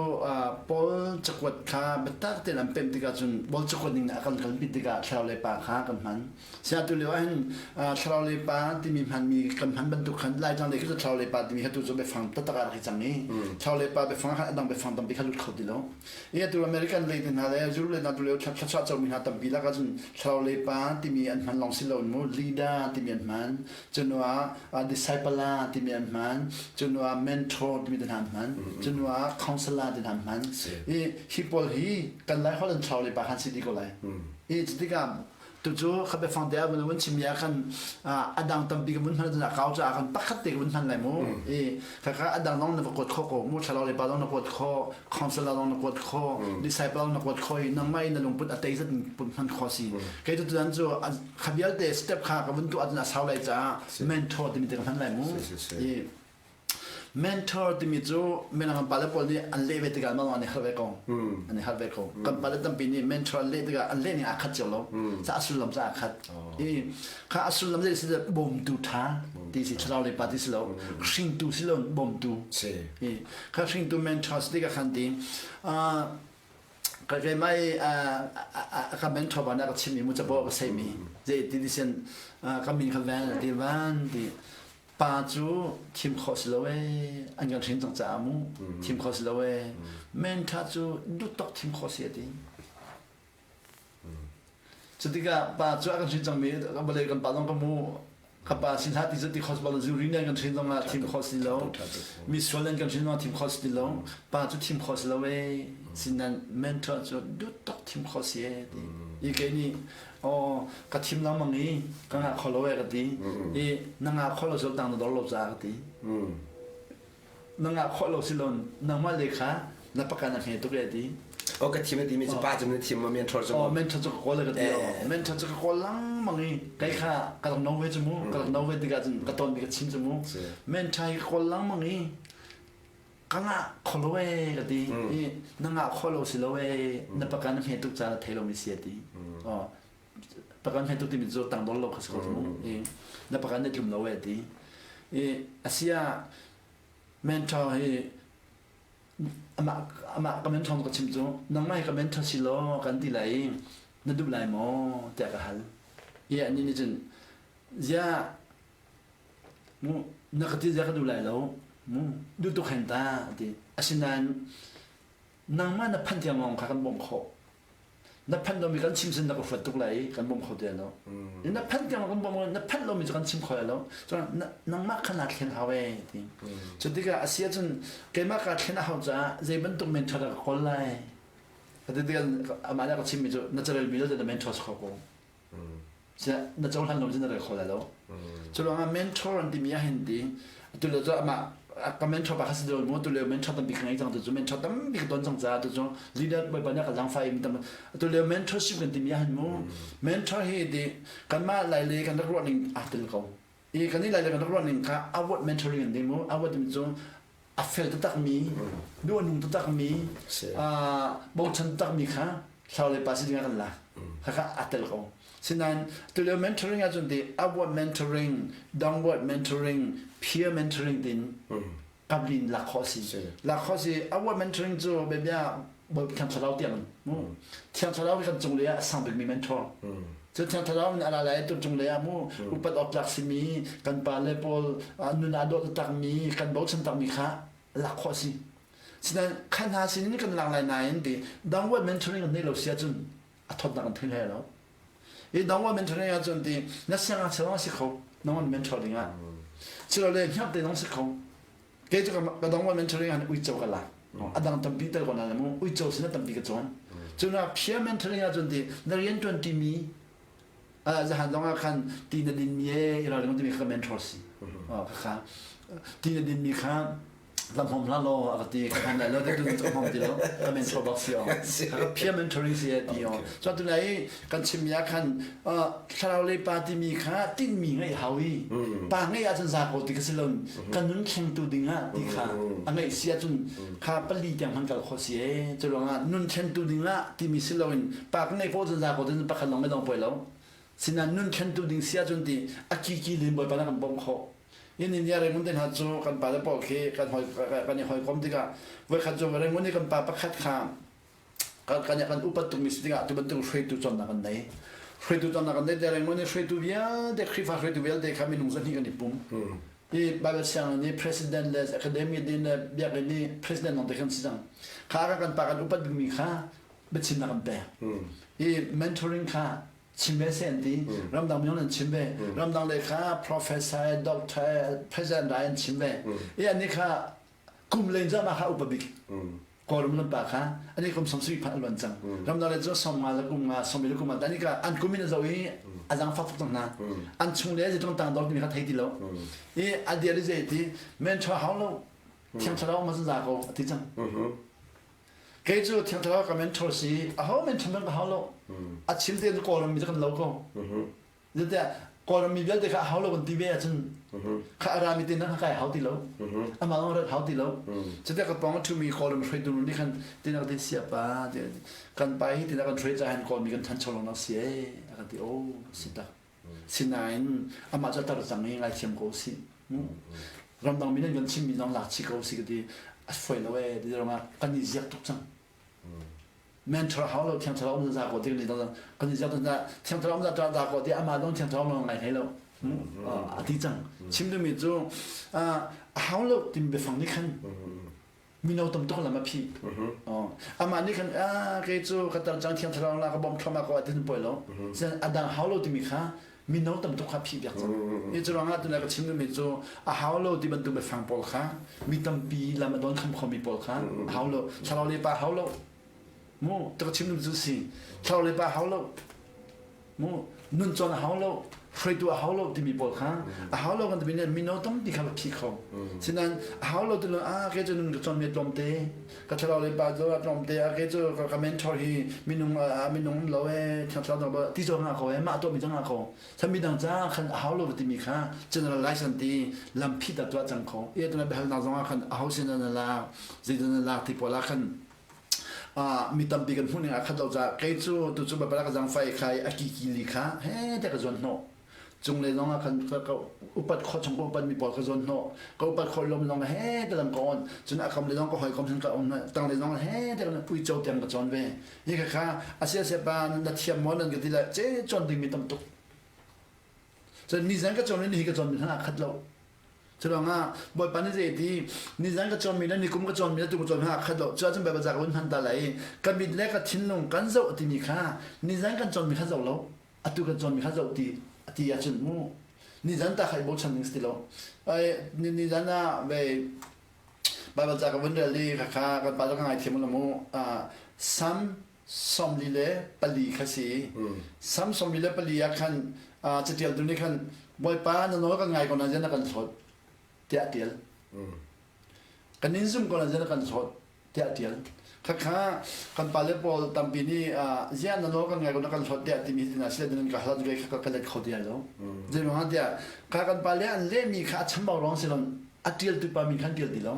Paul cakuat kha biatak tein an pemh tikah cun Paul cakuat ning a kan kalpi tikah thlarau lei pa kha kan hman. Sia tu lio ahhin thlarau lei pa timi hmanmi kan hman bantuk khan Laitlang lei khi cu thlarau lei pa timi kha tu cu biafang taktak ah rak i cang i thlarau lei pa biafang khan a dang biafang tampi kha lut kho ti lo. I atu American lei te hna le Europe lei hna tu lio thluachuah comi hna tampi lak ahcun thlarau lei pa timi an hman lawng si lo mu leader timi an hman cunu ah disciple timi an hman cunu ah mentor timi te hna an hman cunu ah counselor te hna an hman i hi pawl hi kan lai holh an thlarau lei pa khan si dih ko lai i cutikah Tucu kha biafang te ah vun chim ah khan a dang tampi ka vun hman ah kau caah khan pakhat te ka vun hman lai mu. I khakha a dang dong na va kuat kho ko mu thlarau le pa dong na kuat kho counselor dong na kuat kho disciple dong na kuat kho i nangmah in na lungput a tei zat put hman kho si. Kei tu tutan cu kha vialte step kha ka vun tuah ahcun a sau lai caah mentor timi te ka hman lai mu. I Mentor timi cu minang kan pale pawl nih an leh ve tikah mah an i harh ve ko. An i harh ve ko. Kan pale tampi nih mentor an leh tikah an leh ning aa khat cio lo. Ca a sullam ca aa khat. I kha a sullam zei si bawmtu ṭha ti si thlarau lei pa ti si lo. Hringtu si lo bawmtu. I kha hringtu mentor si tikah khan ti ka keimah i ka mentor pa nih a ka chimmi mu capo a ka seimi zei ti ti sin ka min kha van ti van ti Pa cu thim khawh si lo ee, an kan hrin cang caah mu, thim khawh si lo ee. Mentor cu duhtok thim khawh si a ti. Cu tikah pa cu a kan hrin cangmi vawlei kan pa zong ka mu ka pa sin hlah ti cu ti khawh si lo zuri nih an kan hrin zong ah thim khawh si lo mi sual an kan hrin zong ah thim khawh si ti lo pa cu thim khawh si lo ee sinan mentor cu duhtok thim khawh si ee ti i kei nih Aw ka thim lengmang i ka ngah kho lo eh ka ti. I na ngah khawh lo cu tang na dor lo caah ka ti. Na ngah khawh lo si lo nangmah le kha na pakan a hme tuk eh ti. Oh ka thim ti mi cu pa cu na thim ma mentor cu. Oh mentor cu ka kawl ka ti. Mentor cu ka kawl lengmang i kai kha ka rak no ve cu mu ka rak no ve tikah cun ka ton mi ka chim cu mu. Mentor hi ka kawl lengmang i ka ngah kho lo ee ka ti i na ngah kho lo si lo ee na pakan na hme tuk ca na thei lomi si a ti oh pakan hme tuk timi cu tangdor lo kha si ko mu i na pakan na tlum lo ee ti i asia mentor hi amah amah ka mentor ka chim cu nangmah hi ka mentor si law kan ti lai i na duh lai maw tiah ka hal i ani nih cun ziah Mu na ka ti zia ka duh lai lo. Mu duh tuk hen ta a ti. Asinain nangmah na phanh tiang lawng kha kan bawmh khawh. Na phanh lomi kan chim sin na ka huat tuk lai i kan bawm kho ti lo. Na phanh tiang kan bawm na phanh lomi cu kan chim kho lai lo. Cun nangmah kha naa thlen hau ee ti. Cu tikah a si ahcun keimah kaa thlen a hau caah zei bantuk mentor dah ka kawl lai. Ka ti tikah amah nih a ka chimmi cu na carelmi vialte na mentor si kho ko. Na cohlan lo cun na rel kho lai lo. Cu ruangah mentor an timi ah hin ti atu le cu amah ka mentor pa kha si lo mu tu lio mentor tampi ka ngei cang tu cu mentor tampi ka ton cang caah tu cu leader bawipa nih ka zaangfah i tam atu lio mentorship kan timi ah hin mu mentor hi ti kanmah lai le kan rak ruah ning aa tel ko i kan i lai le kan rak ruah ning kha award mentoring an ti mu award timi cu a fel taktakmi duh a nung taktakmi bochan taktakmi kha thlarau lei pa si dingah kan lak khakha aa tel ko sinain tulio mentoring ahcun ti upward mentoring downward mentoring peer mentoring tin kablin lak khawh si lak khawh si upward mentoring cu bia thiang thlarau tiang thiang thlarau hi kan cung lei ah a sang bikmi mentor Cu thiang thlarau in a ra lai tu cung lei ah mu upat awk tlak simi kan pa le pawl nun aa dawh takmi kan bochan takmi kha lak khawh si. Sinain kha hna sinin kan lak lai nain ti downward mentoring kan neih lo si ahcun a thawtnak kan thei hlei lo. I downward mentoring ahcun ti na siangngakchia zong a si kho nangmah mentor ding ah. Silole hngak te zong si kho. Kei cu ka downward mentoring ah uico ka lak. A dang tampi tel ko na mu uico sin tampi ka cawn. Cuna peer mentoring ahcun ti na rian ṭuan ṭimi zahan zong ah khan ti na din mi e i ralring timi kha ka mentor si. Kha ti na din mi kha Va hmom hlah law a ka ti. Ka hmom lai lo ti tu ka hmom ti lo. Ka mentor bak si o. Ka peer mentoring si e ti o. So tu lai kan chim ya khan thlarau lei pa timi kha tinhmi ngeih hau i pa ngeih ahcun za ko ti ka si lo. Kan nun thlengtu ding ah ti kha a ngeih si ahcun kha pali tiang hman kal khawh si e. Cu ruangah nun thlentu ding ah timi si loin pa ka ngeih poh cun za ko tin pakhat lawng dong poi lo. Sinan nun thlentu ding si ahcun ti a kiki lin Bawipa na kan bawmh khawh. In India Rangoon te hna cu kan pa le pawl khi kan hawi kan i hawikom tikah voikhat cu Rangoon i kan pa pakhat kha kan kan kan upat tukmi si tikah tu bantuk hruaitu cawnnak kan nei. Hruaitu cawnnak kan nei te Rangoon i hruaitu vialte Khrihfa hruaitu vialte kha minung zahnih kan i pum. I Bible sianginn i president le academy din le biakinn i president lawng te kan si cang. Kha kan pa kan upat bikmi kha biachimnak kan pek. I mentoring kha chim ve seh an ti. Ramdang minung an chim ve. Ramdang le kha professor, doctor, president rai an chim ve. I ani kha kum len zam ah kha upa bik. Kawlram lam pa kha ani kum som sui phan a luan cang. Ramdang le cu som nga le kum nga som le kum nga ani ka an kum in a zo i a zang fak tuk cang hna. An chung le zeitlung tang dor timi kha thei ti lo. I a dia le zei ti mentor hau lo. Thiang thlarau ma za ko a ti cang. Kei cu Thiang Thlarau ka mentor si, aho mentor hmanh ka hau lo. A chim te cu Kawlram mi cu kan lo ko. Zeitiah Kawlram mi vialte kha a hau lo kan ti ve ahcun kha a rami te nan kai hau ti lo. Amah zong rat hau ti lo. Cutiah ka pawng a ṭhumi Kawlram hruaitu nu nih khan tinak ti siapa kan pa hi tinak kan hruai caah hin Kawlmi kan ṭhancho lo nak si ee a kan ti. Oh si tak. Sinain amah cu a tar cang i ngaithiam ko usih. Ramdang mi nan kan chimmi zong lak chih ko usih ka ti. A fawi lo ee ti ruangah kan i ziak tuk cang. Mentor hau lo thiang thlarau um za ko ti kan kan i ziak tuk thiang thlarau um za za ko ti amah zong thiang thlarau lawng ngai hlei lo. A ti cang. Chim duhmi cu a hau lo timi biafang nih khan mino tam tuk lam a phih. Amah nih khan kei cu ka tar cang thiang thlarau la ka bawmh thluahmah ko ah tin poi lo. A dang hau lo timi kha mino tam tuk kha phih piak cang. Hi cu ruangah tunai ka chim duhmi cu a hau lo ti bantuk biafang pawl kha mi tampi lam a don kham khomi pawl kha a hau lo. Thlarau le pa hau lo. Mu ta ka chim duhmi cu si. Thlarau le pa hau lo. Mu nun cawn a hau lo hruaitu a hau lo timi pawl kha a hau lo kan timi nih mino tampi kha phi kho sinain a hau lo ti lo ah kei cu nun ka cawn mi tlawmte ka thlarau le pa cu tlawmte a kei cu ka mentor hi minung minung lo e thiang thlarau dang ti zaw nga ko e mah tuah mi zong nga ko sa mi dang ca khan a hau lo timi kha generalize an ti lam phit a tuah cang kho e tuna biahalnak zong ah khan a ho sin an la zeidan an lak ti pawl ah khan mi tampi kan hmuh ning ah khat lo caah kei cu tu cu Baibal ka zangfai khai a kiki li kha he te ka zuan hnawh cung le zong ah khan ka upat khawh chung ka upat mi pawl ka zuan hnawh ka upat khawh lom zong he te lam ka on cun a kam le zong ka hawikom sin ka um tang le zong he te kan uico tiang ka cawn ve hi kha kha asia sia pa na thiam maw nan ka ti le ce cawn ding mi tam tuk cun nizan ka cawn ni hi ka cawn mi hna khat lo Curuangah Bawipa nih zei ti nizan ka cawnmi le nikum ka cawnmi le tu ka cawnmi aa khat lo. Cuahcun Baibal ca ka vun hman ta lai i ka mit le ka thinlung kan zoh timi kha nizan kan cawnmi kha zoh lo atu kan cawnmi kha zoh ti ti ahcun mu nizan ta kha i bochan ding si ti lo. Ai nizan ah ve Baibal ca ka vun rel i khakha kan pa cu ka ngaithiam lo mu Sam 44 kha si. Sam 44 ah khan catialtu nih khan Bawipa na nawl kan ngai ko nain na kan hlawt tiah a tial. Kan in zum ko nain na kan hlawt tiah a tial. Khakha kan pale pawl tampi nih ziah na nawl kan ngai ko na kan hlawt tiah timi hi tina sile nan ka hlat ve kha ka let kho ti lo. Zei ruangah tiah kha kan pale an lehmi kha a chambau ruang si lon a ṭialtu pa min khan ṭial ti lo.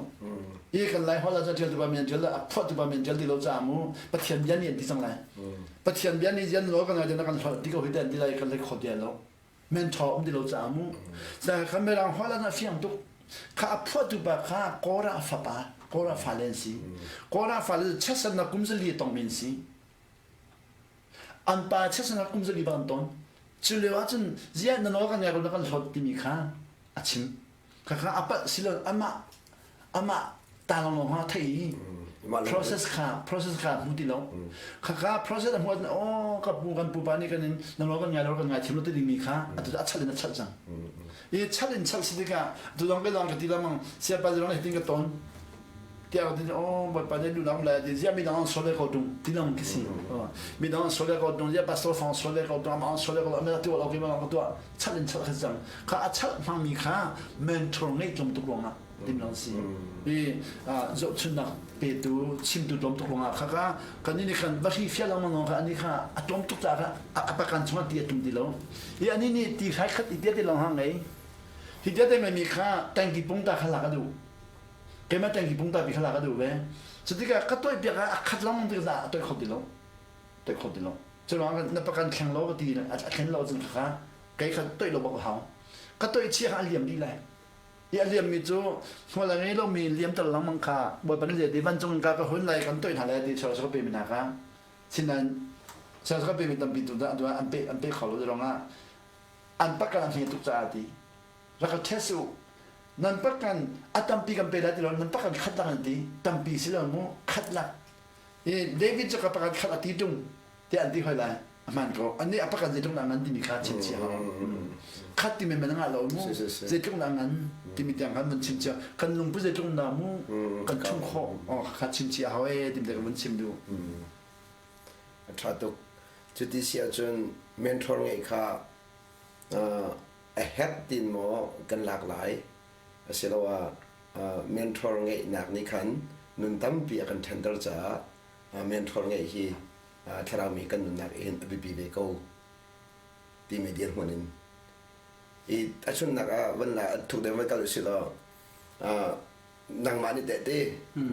I kan Lai holh ah cun a ṭialtu pa min an ṭial lo, a phuahtu pa min an ṭial ti lo caah mu Pathian bia nih an ti cang lai. Pathian bia nih zian law kan ngai na kan hlawt ti ko hi te an ti lai kan let kho ti lo. Mentor um ti lo caah mu. Sa kha Mirang holh ah fiang tuk. Kha a phuahtu pa kha Korah fapa, Korah fale an si. Korah fale cu chiatsernak kum zali a tongmi an si. An pa chiatsernak kum zali bang an ton. Cu lio ah cun ziah na nawl kan ngai ko na kan hlawt timi kha a chim. Khakha a palh si lo amah amah ta lawnglawng ha thei i process kha process kha hmu ti lo. Khakha process a hmu ahcun aw ka pu kan pupa nih kan in na nawl kan ngai lo kan ngai thiam lo ti dingmi kha atu a chalh in a chalh cang. I chalh in chalh si tikah tu dong ke dong ka ti lamang siapa zong hitin ka ton. Tiah ti oh Bawipa nih duh lam le ti ziah midang an sual ve ko tung ti lang khi si. Midang an sual ve ko tung ziah pastor fang sual ve ko tung amah an sual ve ko amah tu lo ke ma ka tuah chalh in chalh kha cang. Kha a chalh hmangmi kha mentor ngeih tlawm tuk ruangah tim lang si. I zohchunnak petu chimtu tlawm tuk ruangah kha ka kan nih khan va hri fial lengmang kha ani kha a tlawm tuk caah kha a pakan chungah ti a tum ti lo. I ani nih ti hrai khat i tia ti long ha ngei. Hi tia te mi kha tangki pung ta kha lak a duh. Keimah tangki pung ta pi kha lak a duh ve. Cutikah ka toih piak ah a khat lengmang tik ah a toih kho ti lo. Toih kho ti lo. Curuang na pakan thleng lo ka ti a thlen lo cun kha kei kha toih lo bak a hau. Ka toih chia kha a liam dih lai. I a liammi cu hmual a ngei lomi liamter lengmang kha Bawipa nih zei ti vancung in ka ka hun lai kan toih hna lai ti sawsawh ka pemi hna kha sinain sawsawh ka pemi tampi tu dah an pe an pe kho lo ruangah an pakan a hme tuk caah ti rak ka test u nan pakan a tampi kan pe lai ti lo nan pakan khat lak an ti tampi si lo mu khat lak i David cu ka pakan khat a ti tung tiah an ti hoi lai a hmaan ko annih a pakan zeitluk dah ngan timi kha chim chia hau khat timi men ngah lo mu zeitluk dah ngan timi tiang khan van chim chia kan lungpu zeitluk dah mu kan chung khawh kha chim chia hau e timi te kan van chim duh. A ṭha tuk. Cuti si ahcun mentor ngeih kha a herh tin maw kan lak lai asiloah mentor ngeihnak nih khan nun tampi a kan ṭhenter caah mentor ngeih hi thlaraumi kan nunnak in a biapi ve ko timi dirhmun in i a chunnak ah van la thuk deuh van kal usih law nangmah nih teh te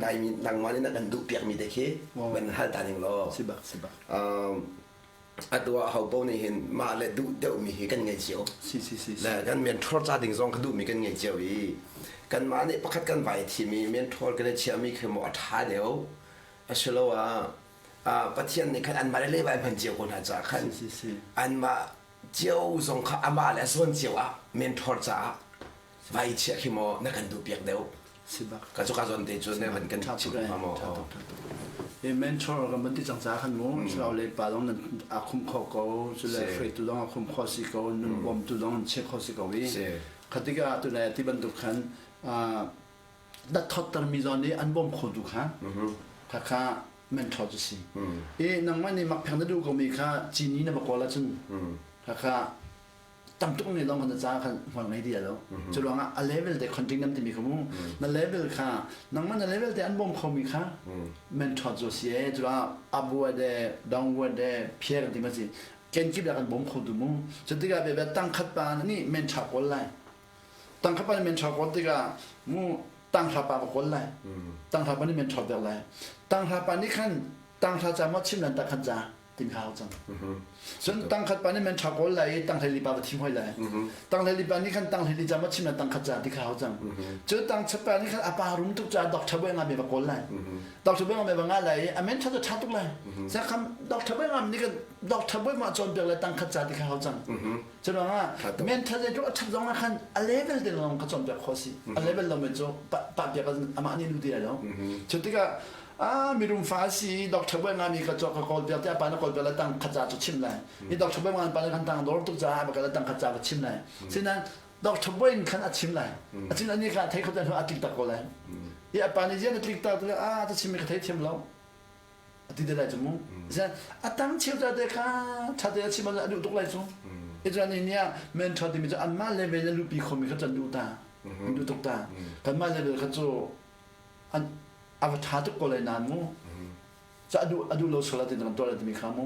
Laimi nangmah nih na kan duh piakmi te khi van hal ta ning law. Si bak si bak. Atu ah ho paoh nih hin mah le duh deuhmi hi kan ngei cio. Si si si. Le kan mentor ca ding zong ka duhmi kan ngei cio i kanmah nih pakhat kan vai thim i mentor kan i chiahmi khi maw a ṭha deuh asiloah Pathian nih khan anmah le Levi hman cio ko hna caah khan anmah cio zong kha amah le a zawn cio ah mentor caah vai chiah khi maw na kan duh piak deuh. Ka cu ka zawn te cu ne van kan chim hnga maw? E mentor kan van ti cang ca khan mu thlarau le pa zong nan a khum kho ko cule hruaitu zong a khum kho si ko nun bawmtu zong an chek kho si ko i khatika tu le ti bantuk khan na thottermi zawn i an bawm khotu kha khakha mentor cu si. I nangmah nih makpheng na duh komi kha cini na va kawl ahcun khakha tam tuk ne lawng khan na ca khan hmual ngei ti lo. Cu ruangah a level te conting nam timi kha mu na level kha nangmah na level te an bawm khomi kha mentor cu si e. Cu ruangah upward e downward e phiar ti ma si kenkip la kan bawm kho tu mu. Cu tikah bia tangkhat pa nih mentor kawl lai. Tangka pa nih men ṭha kawl tikah mu tanghra pa va kawl lai. Tanghra pa nih men ṭha pek lai. Tanghra pa nih khan tanghra ca maw chim lan tangkhat ca tin kha hau cang. Cun tangkhat pa nih men ṭha kawl lai i tanghlei pa va thim hoi lai. Tanghlei pa nih khan tanghlei ca maw chim lan tangkhat ca ti kha hau cang. Cun tangchat pa nih khan a pa rum tuk ca doctor boy nga me va kawl lai. Doctor boy nga me va nga lai i a men ṭha cu ṭha tuk lai. Sa kham doctor boy nga nih khan doctor boy ma cawn piak lai tangkhat ca ti kha hau cang. Curuangah mental zeitluk a ṭhat zong ah khan a level te lawng ka cawnpiak khawh si. A level lo men cu pah piak amah nih lu ti lai lo. Cu tikah ah mirum fa a si doctor boy ngami ka cawk ka kawl piak ti a pa na kawl piak la tang khat ca cu chim lai. I doctor boy ngan pa na kan tang dor tuk caah ba ka tang khat ca va chim lai. Sinain doctor boy in khan a chim lai. A chim ani kha thei kho tan a tlik tak ko lai. I a pa nih zian a tlik tak ah ta chim mi ka thei thiam lo. A ti te lai cu mu. A tang cheu ta te kha ṭha te a chim a duh tuk lai cu. Israel nih nih mentor timi cu anmah level in luhpi khomi kha cu an duh ta. An duh tuk ta. Kanmah level kha cu an a va ṭha tuk ko lai nain mu. Ca a duh a duh lo sual ah tin kan tuah lai timi kha mu.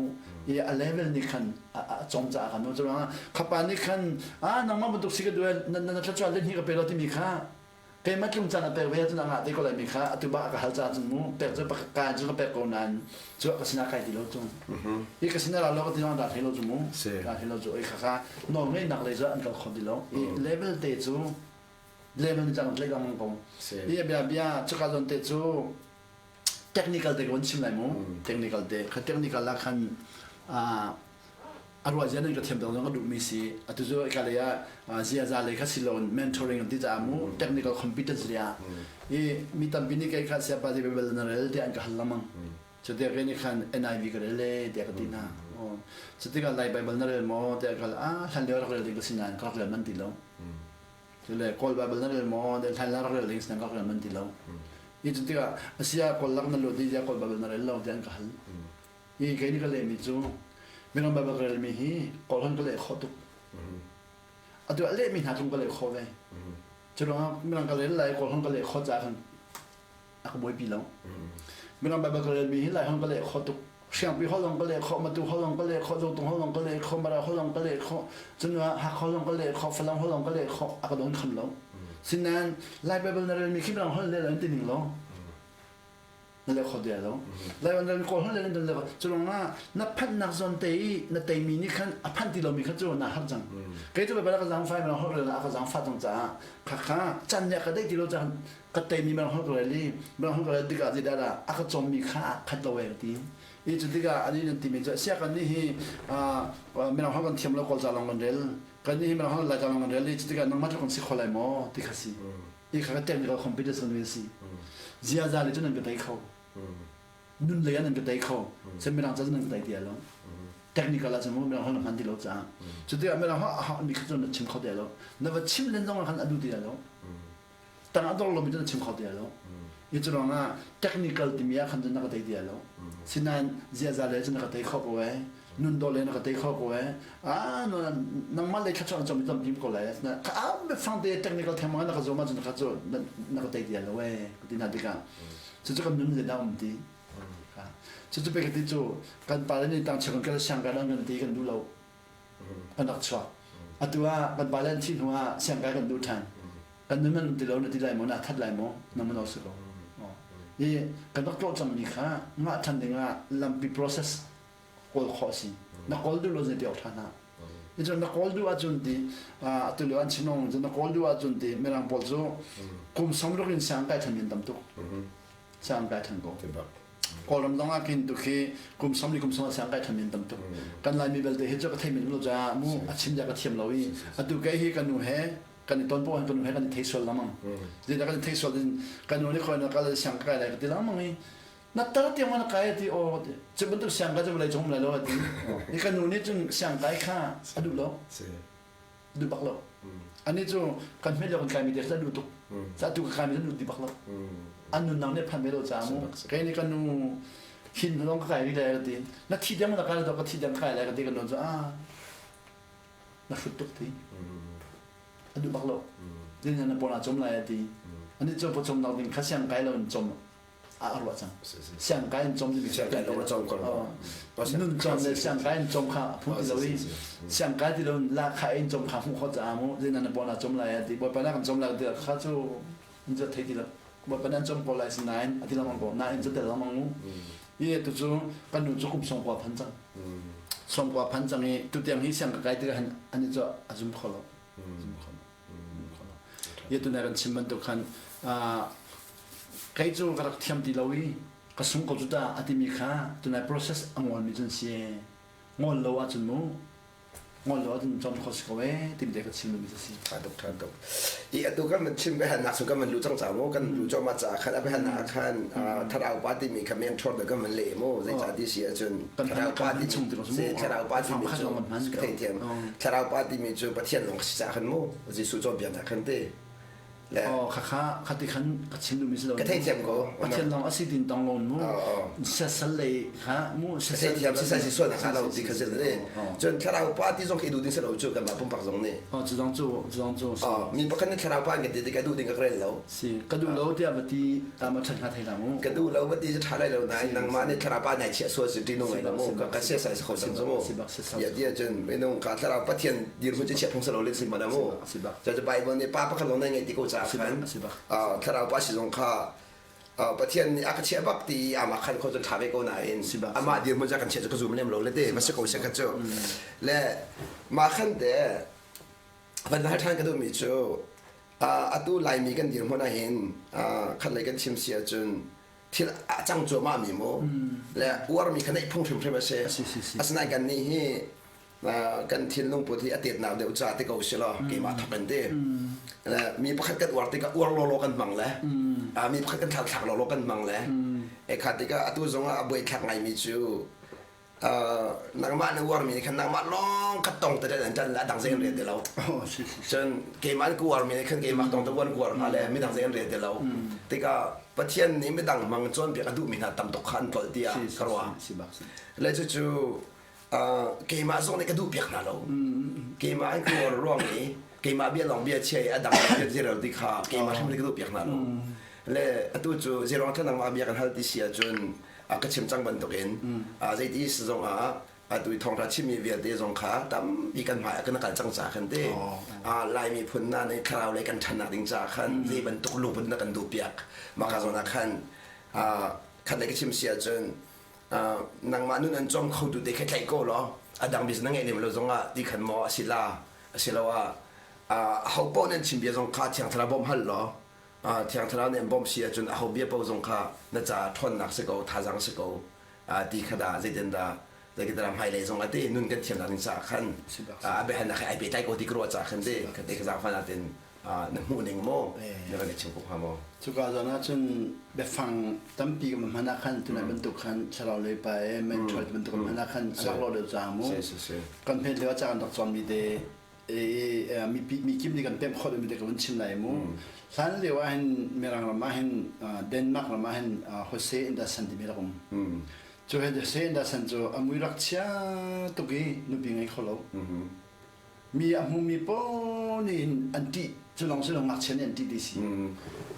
I a level nih khan a cawm caah khan mu. Cu ruangah khapa nih khan ah nangmah bantuk si ka duh na na thluachuah le hni ka pe lo timi kha Keimah tlung caan a pek ve ahcun a ngah te ko lai mi kha atu bah a ka hal caah cun mu pek cu ka cu ka pek ko nain cu ka sinah kai ti lo cu. Hi ka sinah ra lo ka ti zong dah thei lo cu mu. Dah thei lo cu oi kha kha nawl ngeihnak lei cu an kal kho ti lo. I level te cu level ni cang tlei lang ko. Hi bia bia cuka zawn te cu technical te ka vun chim lai mu. Technical te kha technical ah khan a ruah zia nan ka thiam zong ka duhmi si. Atu cu ka lei ah ziaza lei kha si loin mentoring an ti caah mu technical competence lei ah i mi tampi nih kei kha siapa zei Bible na rel tiah an ka hal lengmang. Cu tiah kei nih khan NIV ka rel e tiah ka ti hna. Cu tikah Lai Bible na rel maw tiah ka hal. Ah hlan lio rak rel ding ka si nain ka rak rel man ti lo. Cule Kawl Bible na rel maw? Hlan rak rel ding si nain ka rak rel man ti lo. I cu tikah asia kawl lak na lut i ziah kawl Bible na rel lo tiah an ka hal. I kei nih ka lehmi cu Mirang Bible ka relmi hi kawl hon ka leh khawh tuk. Atu a lehmi hna tlung ka leh khawh ve. Cu ruangah Mirang ka rel lai kawl hon ka leh khawh caah khan a ka buaipi lo. Mirang Bible ka relmi hi Lai hon ka leh khawh tuk. Hriangpi holh zong ka leh khawh, Matu holh zong ka leh khawh, Zotung holh zong ka leh khawh, Mara holh zong ka leh khawh, cun Hakha holh zong ka leh khawh, Falam holh zong ka leh khawh, a ka don kham lo. Sinain Lai Bible na relmi khi Mirang holh leh lo in ti ning law na leh kho dia lo. Lai Bible na relmi Kawl holh leh in leh cu ruangah na phanhnak zawn te i na teimi nih khan a phanh ti lomi kha cu na har cang. Kei cu Bible ka zaangfai Mirang holh rel ah ka zaangfah cang caah khakha can nih a ka deih ti lo caah ka teimi mirang holh ka rel i mirang holh ka rel tikah zeidah dah a ka cawmmi kha a khat lo ee ka ti i cu tikah anih nan timi cu sia kan nih hi mirang holh kan thiam lo kawlca lawng kan rel kan nih hi mirang holh laica lawng kan rel i cu tikah nangmah tluk kan si kho lai maw ti kha si i kha ka technical competence kan si ziaza le cu nan ka tei kho nun lei ah nan ka tei kho sen mirang ca cu nan ka tei ti lo technical ah cun mirang holh na hman ti lo caah cu tikah mirang holh mi kha cu na chim kho ti lo na va chim len zong ah khan a duh ti lo tang a dor lomi cu na chim kho ti lo. I cu ruangah technical timi ah khan cun na ka tei ti lo. Sinain ziaza le cun na ka tei kho ko ee. Nun dawh le na ka tei kho ko ee. Ah nangmah lei thluachuah na cawm tam tim ko lai. Ka am fang te technical thengmang na ka zuam ahcun kha cu na ka tei ti lo ee. Ka ti hna tikah cucu kan nun le dah um ti. Cucu pe ka ti cu kan pa le nih tang chiah kan kal siang kan kan ti kan duh lo. Kan rak chuak. Atu ah kan pa le an thih hnu ah siangkai kan duh ṭhan. Kan nun an ti lo na ti lai maw na that lai maw na mano si ko. I kan rak tlawh cangmi kha ngah ṭhan dingah lampi process kawl khawh a si. Na kawl duh lo zei ti awk ṭha hna. I cun na kawl duh ahcun ti atu lio an chim lengmang cu na kawl duh ahcun ti mirang pawl cu kum 60 in siang kai ṭhan in tam tuk. Siang kai ṭhan ko. Kawlram zong ah khin tu khi kum som li kum som siang kai than min tam tuk. Kan Laimi belte hi cu ka thei men lo ca mu a chim ja ka thiam lo i atu kei hi ka nu he kan i ton po kan nu he kan i thei sual lamang. Zeidah kan i thei sual din ka nu nih khoi na kal siang ka kai lai ka ti lengmang i na tar tiang na kai ti o cu bantuk siang kai cu vawlei cung lai lo ti. I ka nu nih cun siang kai kha a duh lo. Duh bak lo. Ani cu kan hmet lio kan kaimi te kha duh tuk. Ca tu ka kaimi duh ti bak lo. An nunnak nih phan ve lo ca mu. Kei nih ka nu hin lawng ka kai rih lai ka ti. Na thi deng na kai lo ka thi deng kai lai ka ti ka nu cu ah na hrut tuk ti. A duh bak lo. Din na pawna chom lai a ti. Ani cu pawchom nak ding kha siang kai lo in chom a ruah cang. Siangkai in cawm timi siangkai lawng a cawm ko nun cawm le siangkai in cawm kha phung ti lo i siangkai ti lo la kha in cawm kha hmuh khawh caah mu zeinan na pawn ah cawm lai ti bawipa na kan cawm lai ti kha cu in cu thei ti lo bawipa nan cawm ko lai sinain a ti lengmang ko nain cu tel lengmang mu i tu cu kan nu cu kum sawmkua phan cang sawmkua phan cang i tutiang hi siang ka kai ti han ani cu a zum kho lo zum kho lo Ye tu kan chim bantuk khan kei cu ka rak thiam ti lo i ka sung ko cu ta a timi kha tunai process a ngolmi cun si ngol lo ahcun mu ngol lo ahcun cawm kho si ko ee timi te ka chim mi si. Tha tuk tha tuk. I atu kan man chim behan nak su kan man lu cang ca mu kan lu cawma ca khan a behan nak khan thlarau pa timi kha men thor da kan man le mu zei ca ti si ahcun thlarau pa ti chung ti thlarau pa timi cu ka thei thiam thlarau pa timi cu Pathian lawng si ca khan mu Jesuh cawnpiaknak khan te le oh khakha khati khan ka chim duhmi si lo ka theithiam ko Pathian lawng a si tin tong lo mu siasal lei kha mu ka theithiam si sai si sual na lo ti kha si le cun thlarau pa ti zong khi duh ding si lo cu kan mah pumpak zong nih oh cu zong cu cu zong cu mi pakhat nih thlarau pa an kan ti tikah duh ding ka rel lo Si, ka duh lo tiah va ti ta ma ṭhat hnga thei hlah mu. Ka duh lo va ti cu ṭha lai lo nain nangmah nih thlarau pa nai chiah sual si ṭihnung ngai lo mu. Ka ka sia sai kho cang cu mu. Ya ti ahcun minung ka thlarau Pathian dirhmun cu chiah phung si lo le si mana mu. Cu Bible nih pa pakhat lawng nai ngeih ti ko caah khan thlarau pa si zong kha Pathian nih a ka chiah bak ti amah khan kho cun ṭha ve ko nain amah dirhmun ca kan chiah cu ka zum lem lo le te va si ko se kha cu. Le mah khan te van hal ṭhan ka duhmi cu Atu Laimi kan dirhmun ahhin khatlei kan chim si ahcun thil a cang cuahmah mi mu le uarmi kha neih phung hrimhrim a si. Asinain kan nih hi kan thinlung put hi a tetnak deuh ca ti ko si law keimah thok in ti. Le mi pakhat kan uar tikah uar lawlaw kan hmang le mi pakhat kan thlak lawlaw kan hmang le e kha tikah atu zongah a buaithlak ngaimi cu. Nangmah na uarmi nih khan nangmah lawng kha tong te an ṭan le a dang zei an rel ti lo. Cun keimah an ka uarmi nih khan keimah tong te uan ka uar hna le midang zei an rel ti lo. Tikah Pathian nih midang hmang cawnpiak a duhmi hna tam tuk kha an tlolh tiah ka ruah. Le cucu keimah zong nih ka duhpiak hna lo. Keimah an ka uar ruang i keimah bia lawng bia chia i a dang bia zero ti kha keimah hrim nih ka duhpiak hna lo. Le atu cu zeruang thlan nangmah bia kan hal ti si ahcun a ka chim cang bantukin zeiti si zong ah atu i thawngṭha chimmi vialte zong kha tampi kan hmai ah kan kal cang ca khan te Lai miphun hna nih thlarau lei kan ṭhannak ding caah khan zei bantuk lungput na kan duhpiak mah zawn ah khan khat lei ka chim si ahcun nangmah nun an cawm khotu te kha tlaih ko law a dang business na ngeih lem lo zongah ti khan maw a si la asiloah ho paoh nan chim bia zong kha Thiang Thlarau bawmh hal law Thiang Thlarau nih an bawmh si ahcun aho bia paoh zong kha na caah ṭhawnnak si ko, thazaang si ko ti kha dah zeitin dah zeitin dah hmailei zong ah ti nun kan thiamnak ding caah khan a biahalnak he ai pehtlai ko ti ka ruah caah khan ti ka te ka zaangfahnak tin na hmuh ning maw na van i chim ko hnga maw? Cuka zawn ah cun biafang tampi kan hman ah khan tunai bantuk khan thlarau lei pa e mentor bantuk kan hman ah khan a laklawh deuh caah mu kan phen lio ah ca kan rak cawnmi te mi kim nih kan pemh khawh deuhmi te ka vun chim lai mu. Hlan lio ah hin Mirang ram ah hin Denmark ram ah hin Jose Andersen timi rak um. Cu Jose Andersen cu a mui rak chia tuk i nupi ngei kho lo. Mi a hmumi paoh nih hin an ṭih. Cu lawng si lo ngakchia nih an ṭih ti si.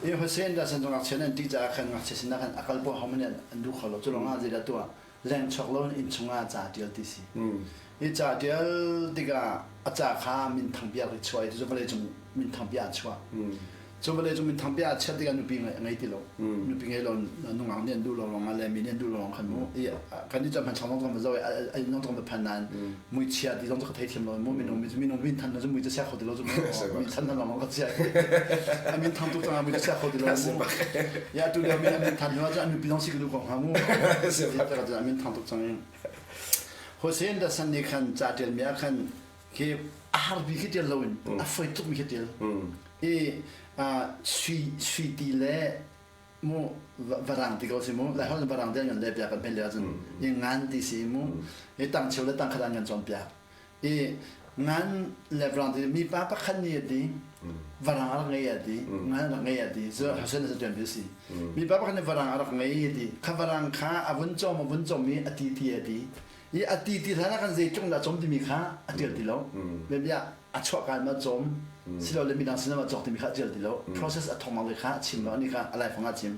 I Jose Andersen cu ngakchia nih an ṭih caah khan ngakchia sinah khan a kal paoh hohmanh nih an duh kho lo. Cu lawng ah zeidah tuah leng chuak lo in inn chungah ca ṭial ti si. Hi ca ṭial tikah a ca kha minthang bia ri chuah i cu vawleicung minthang bia a chuah. Cu vawleicung minthang bia a chiah tikah nupi ngei ti lo. Nupi ngei lo nungak nih an duh lo ruangah le mi nih an duh lo ruang khan mu. I kan nih cu hman chang zong va zoh i a inn zong va phan nain muichia ti zong cu ka theithiam lo mu minung minung min than cu mui cu sia kho ti lo cu mu min than than lawng ka chia. A min thang tuk cang mui cu sia kho ti lo mu. Ya tu lio min min than hnu ah cun a nupi zong si ka duh ko hnga mu. A min thang tuk cang in. Hosea Anderson nih khan ca ṭialmi ah khan khi a harbi khi ṭial loin a foi tukmi khi ṭial. I sui sui ti le mu varang ti ko si mu lai holh varang ti an kan leh piak kan pen le ahcun i ngan ti si mu i tang cheu le tang khat an kan cawn piak i ngan le varang ti mipa pakhat nih a ti varang a rak ngei a ti ngan a rak ngei a ti cu Hosea na ṭian ti si Mipa pakhat nih varang a rak ngei a ti. Kha varang kha a vun cawm a vun cawm i a ti ti a ti. I a ti ti hlan ah khan zeitluk dah cawm timi kha a ṭial ti lo. Biabia a chuahka in ma cawm silole midang sinah ma cawk timi kha a ṭial ti lo. Process a thawknak le kha a chim lo. Ani kha a laifang ah a chim.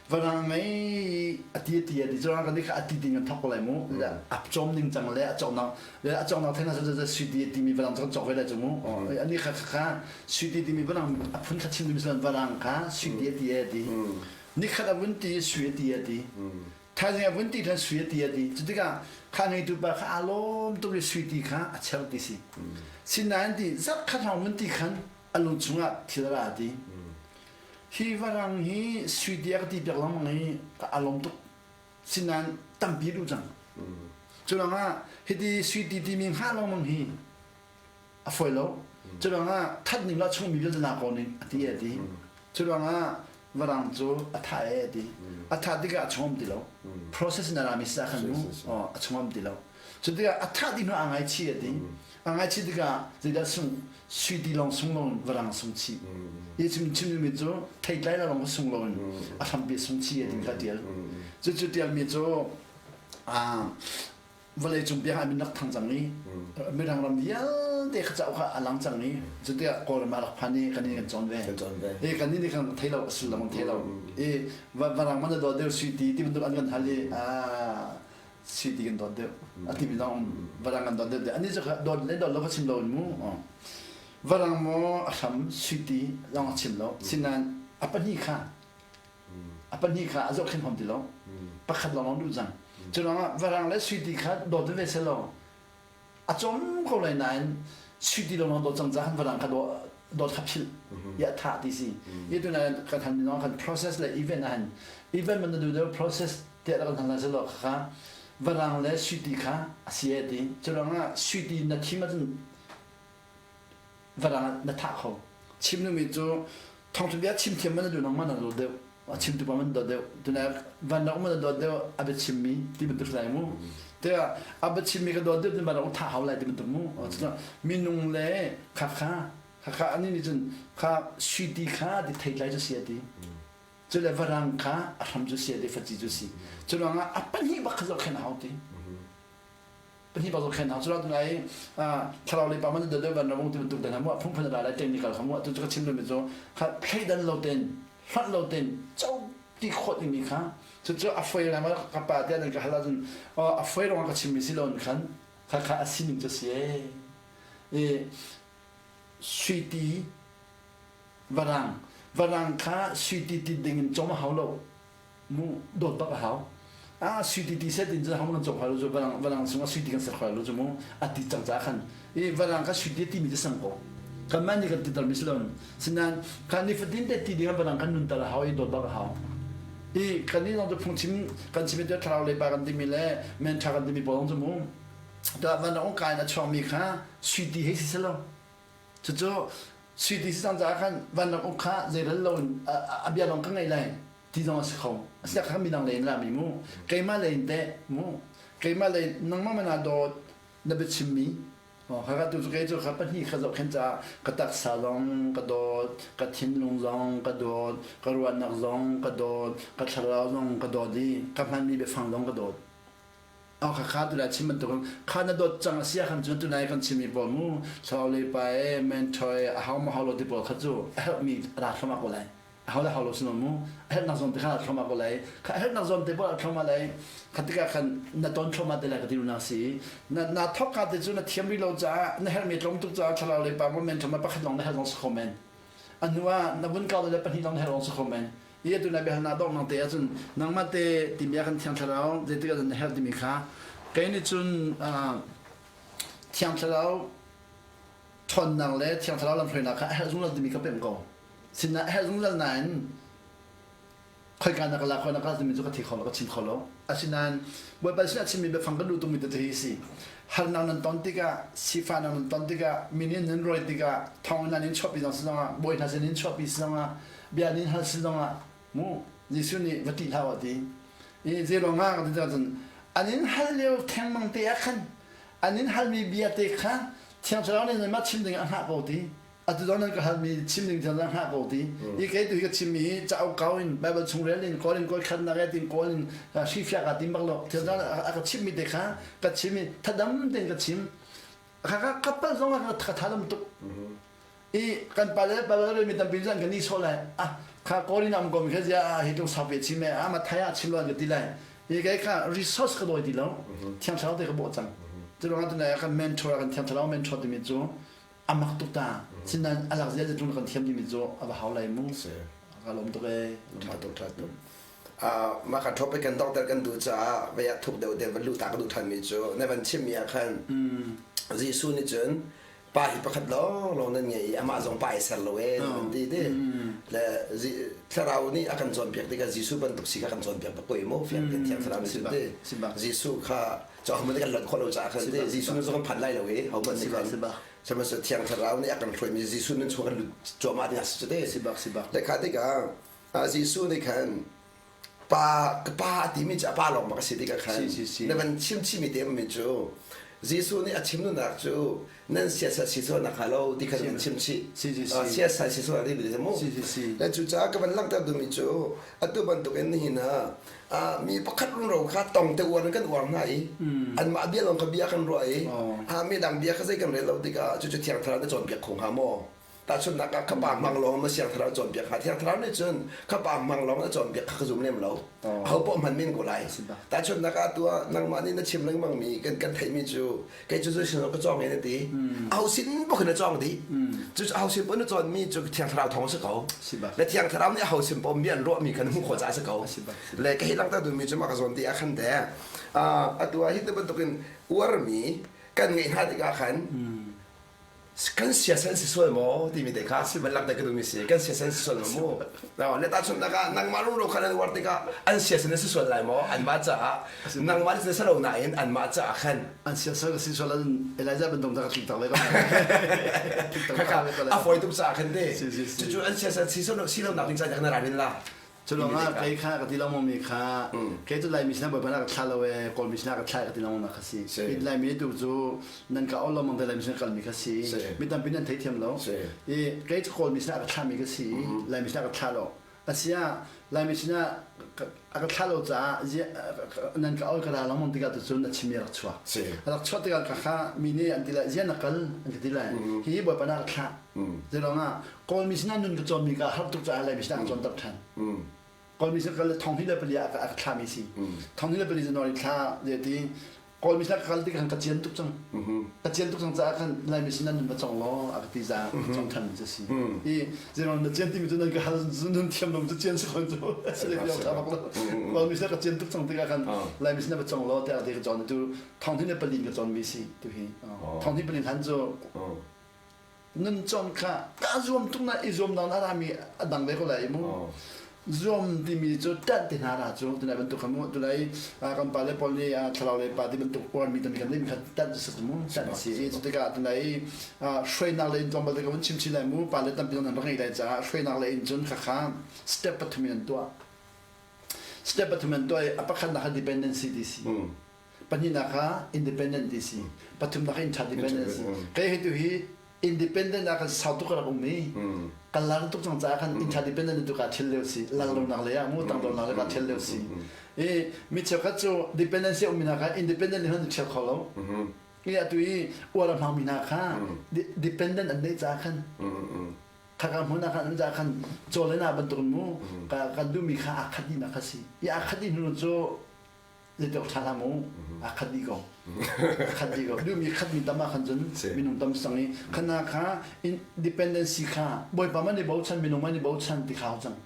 Varang ngei a ti a ti a ti. Cu kan kha a ti ti kan thawk ko lai mu. A cawm ning cang le a cawknak le a cawknak theng ah sui ti timi varang cu kan cawk ve lai cu mu. Ani kha kha Suiti timi varang a phun kha chim ding si varang kha suiti a ti a ti. Nikhat a vun ti sui a ti a ti. Thaizing a vun ti than sui a ti a ti. Cu tikah kha ngeitu pa kha aa lawm tuk i suiti kha a cher ti si. Sinain ti zarh khat hrawng vun ti khan a lung chungah thil a ra a ti. Hi varang hi suiti a ka ti piak lengmang i ka aa lawm tuk. Sinain tampi duh cang. Cu ruangah hiti suiti timi hngah lengmang hi a fawi lo. Cu ruangah that ning la chung mi vialte na ko ning a ti a ti. Cu ruangah varang cu a tha e a ti. A tha tikah a chungam ti lo. Process in a rami sa khan mu a chungam ti lo. Cu tikah a tha ti hnu a ngaichi a ti. A ngaichi tikah zeidah sung sui ti lawng sung lo varang sung chi. I chim chim mi cu theitlai la lawng sung lo in a hrampi sung chi a ti kha tial. Cu cu tial mi cu vawleicung biak ah min rak thang cang i mirang ram vialte kha cauk kha a lang cang i cutiah Kawlram ah rak phan i kan kan cawn ve. I kan nih kan thei lo a sullam kan thei lo. I varang man na dawt deuh sui ti ti bantuk an kan hal i sui ti kan dawt deuh a timi zong varang kan dawt deuh ani cu dawt le dawt lo ka chim lo in mu varang maw a hram sui ti zong a chim lo sinain a pahnih kha A pahnih kha a zohkhenh hom ti lo. Pakhat lawnglawng duh cang. Cu ruangah varang le suiti kha dawt veve selaw a cawm ko lai nain suiti lawnglawng dawt cang caah varang kha dawt kha philh i a thah ti si. I tu nain kan han minung kan process le event ah han event man na duh deuh process tiah kan han selaw kha varang le suiti kha a si e ti. Cu ruangah suiti na thim ahcun varang na thah kho. Chim duhmi cu thawngṭha bia chim thiam man na duh nangmah na dawt deuh. A chimtu pa man dawt deuh. Tunai van rak um na dawt deuh a bia chimmi ti bantuk lai mu. Tiah a bia chimmi ka dawt deuh tin van rak um tha hau lai ti bantuk mu. Minung le kha kha kha kha ani nih cun kha suiti kha ti theitlai cu si a ti. Cu le varang kha a hram cu si a ti faci cu si. Cu ruangah a pahnih bak kha zohkhenh a hau ti. Pahnih bak zohkhenh hau. Cu ruang tunai thlarau le pa man dawt deuh van rak um ti bantuk dan mu phungphun a ra lai technical kha mu tu cu ka chim lomi cu kha thleidan lo ten hlonh lo ten co ti khawh dingmi kha cucu a foi lai ma ka pa tiah nan ka hal ahcun a foi ruangah ka chimmi si lo in khan kha kha a sining cu si ee. I suiti varang varang kha suiti ti ding in com a hau lo mu dawt bak a hau a suiti ti set in cun hau kan com hau lo cu varang varang sung ah suiti kan ser khoi lo cu mu a ti cang ca khan i varang kha suiti ti mi cu sang ko kan mah nih kan ti ter mi si lo sinain kha nifatin te ti ding varang kan nun ter a hau i dawt bak a hau i kan nih zong cu phungchim kan chim i thlarau le pa kan timi le men ṭha kan timi pawl zong cu mu van ong kai in a chuakmi kha suiti hei si selaw cucu suiti si cang caah khan vanram uk kha zeirel lo in a bia lawng ka ngaih lai ti zong a si kho asiah kha midang lei in rami mu keimah lei in teh mu keimah lei nangmah mana dawt na biachimmi kha tu cu kei cu kha pahnih kha zohkhenh caah ka taksa zong ka dawt ka thinlung zong ka dawt ka ruahnak zong ka dawt ka thlarau zong ka dawt i ka hmanmi biafang zong ka dawt. Kha kha tulai chim bantuk kha na dawt cang a si ahkhan cun tunai kan chimmi pawl mu thlarau le pa e mentor e a hau ma hau lo ti pawl kha cu a herhmi a ra thluahmah ko lai a hau le hau lo si mu a herhnak zawn te kha a thluahmah ko lai kha a herhnak zawn te pawl a thluahmah lai kha tikah khan na ton thluahmah te lai ka ti duhnak si na na thawk ka te cu na thiam rih lo caah na herhmi tlawm tuk caah thlarau le pa mo mentor ma pakhat lawng na herh zong si kho men a hnu ah na vun kau le pahnih lawng na herh zong si kho men I atu na biahalnak donghnak te ahcun nangmah te timi ah kan Thiang Thlarau zeitik ah na herh timi kha kei nih cun Thiang Thlarau ṭhawnnak le Thiang Thlarau lamhruainak kha a herh zungzal timi ka pemh ko. Sinah a herh zungzal nain khoika na ka lak khawh na ka timi cu ka thi kho lo ka chim kho lo. Asinain Bawipa sinah chimmi biafang kan duh tukmi tete hi si. Harnak nan ton tikah, sifahnak nan ton tikah, mi nih nan rawi tikah, thawng in nan in chuahpi zong si zongah, bawi hna sin in chuahpi si zongah, bia nin hal si zongah mu Jesuh nih va ṭih hlah u ti i zeiruang ah ka ti cun an in hal lio thengmang te ah khan an in halmi bia te kha Thiang Thlarau nih nanmah chim ding ah a hngah ko ti atu zong nan ka halmi chim ding thiang a hngah ko ti i kei tu hi ka chimmi hi cauk kau in Bible chung rel in kawl in kawl khatnak e tin kawl in hrifiak ah tim bak lo Thiang Thlarau a ka chimmi te kha ka chim i thadam tein ka chim ka ka pal zong ah ka thadam tuk i kan pale pale mi tampi cu an kan nihsawh lai ah kha Korin am ko mi kha zia hi tlung sau ve chim e ah ma thai ah chim lo an ka ti lai i kai kha resource ka dawi ti lo thiang thlarau te ka bawh cang cu ruangah tunai ah kan mentor kan thiang thlarau mentor timi cu amak tuk ta sinain alak zia tlung kan thiam timi cu a va hau lai mu ka lawm tuk e tha tuk tha tuk mah ka topic kan doctor kan duh caah vei ah thuk deuh te van luh ta ka duh than mi cu na van chim mi ah khan Jesuh nih cun pa hi pakhat lawnglawng nan ngei i amah zong pa i ser lo ee an ti ti le thlarau nih a kan cawnpiak tikah Jesuh bantuk si kha kan cawnpiak bak ko i mu fiang tein thiang thlarau nih cun ti Jesuh kha cu ahohmanh nih kan lonh khawh lo caah khan ti Jesuh nun cu kan phan lai lo i ahohmanh nih khan sihmanhsehlaw thiang thlarau nih a kan hruaimi Jesuh nun chung kan lut cuahmah ding a si cu ti le kha tikah Jesuh nih khan pa ka pa a timi cu a pa lawng bak a si tikah khan na van chim chimi te mi cu Jesuh nih a chim nunak cu nan siasal si sual nak hnga lo ti khan van chim chih siasal si sual ti bi mu le cu caah ka van langhter duhmi cu atu bantuk in nihin ah mi pakhat rumro kha tong te uar in kan uar hna i anmah bia lawng kha bia kan ruah i mi dang bia kha zei kan rel lo tikah cucu thiang thlarau na cawnpiak kho hnga maw Tahchunhnak ah ka pa hmang lawng na siang thlarau cawnpiak hnga. Thiang thlarau nih cun ka pa hmang lawng na cawnpiak kha ka zum lem lo. Aho poah hman men ko lai. Tahchunhnak ah tu ah nangmah nih na chim lengmang mi kan kan theihmi cu kei cu sin ka cawng na ti. Aho sin bok na cawng dih. Cu aho sin poh na cawnmi cu thiang thlarau thawng si ko. Le thiang thlarau nih aho sin poh mi an ruahmi kha na hmuh khawh caah si ko. Le ka hi langhter duhmi cu mah ka zawn ti ah khan te atu ah hi ti bantukin uarmi kan ngeih hna tikah khan kan siasal si sual maw timi te kha van langhter ka duhmi si kan siasal si sual maw mu le tahchunhnak ah nangmah rumro khan an uar tikah an siasal na si sual lai maw anmah caah nangmah na si lo nain anmah caah khan an siasal ka si sual an Elijah bantuk ta ka tlik tak le a fawi tuk caah khan te cucu an siasal si lo nak ding caah kan ralrin la. Cu lawngah kei kha ka ti lengmang mi kha kei cu Laimi sinah Bawipa na ka thlah lo ee Kawlmi sinah ka thlah ka ti lengmang nak kha si. Laimi tu cu nan ka ol lengmang te Laimi sinah kalmi kha si. Mi tampi nan theithiam lo. I kei cu Kawlmi sinah ka thlahmi ka si. Laimi sinah ka thlah lo. Asiah Laimi sinah a ka thlah lo caah nan ka ol ka ra lengmang tikah tu cun a chimmi a rak chuak. A rak chuak tikah ka kha mi nih an ti lai ziah na kal an ka ti lai. Hi Bawipa na ka thlah. Zeiruangah Kawlmi sinah nun ka cawnmi ka har tuk caah Laimi sinah ka cawnter ṭhan. Kawlmi sinah kal thong hnih le pali ah a ka thlami si. Thong hnih le pali January thla ti Kawlmi sinah ka kal tikah khan ka cian tuk cang. Ka cian tuk cang caah khan Laimi sinah nun va cong law a ka ti za ka cong ṭhan mi cu si. I zeiruang na cian timi cu nan ka hal nun thiam lo cu cian si khon cu. Kawlmi sinah ka cian tuk cang tikah khan Laimi sinah va cong law tiah a ti ka cawn tu thong hnih le pali in ka cawnmi si tu hi. Thong hnih pali hlan cu Nun cawm kha kaa zuam tuk na i zuam nain a rami a dang ve ko lai mu. Zuam timi cu ṭanh te hna ra cu tunai bantuk kha mu tunai kan pale pawl nih thlarau le pa ti bantuk uarmi tami kan nih kha ṭanh cu si mu ṭanh si i cu tikah tunai hruainak le in tlawmpal te ka vun chim chin lai mu pale tampi zong nan rak ngei lai caah hruainak le in cun khakha step pathum in an tuah step pathum an tuah i a pakhatnak kha dependency ti si Pahnihnak kha independent ti si. Pathumnak kha interdependent si. Kei hi tu hi independent ah kan sau tuk ka rak um i kan lar tuk cang caah khan interdependent tu kaa thil lio si. Langlonak lei ah mu tangdornak lei kaa thil lio si. I mi cheukhat cu dependency a ummi hna kha independent in an i ṭhial kho lo. I atu i uar a hmangmi hna kha dependent an neih caah khan khaka hmun ah khan an caah khan caw le na bantuk in mu kan duhmi kha aa khat dihnak kha si. I aa khat dih hnu cu zeitluk ṭha hlah mu aa khat dih ko a khat dih ko duhmi khatmi tam ah khan cun minung tam sang i khana kha independency kha bawipa man i bochan minung man i bochan ti kha cang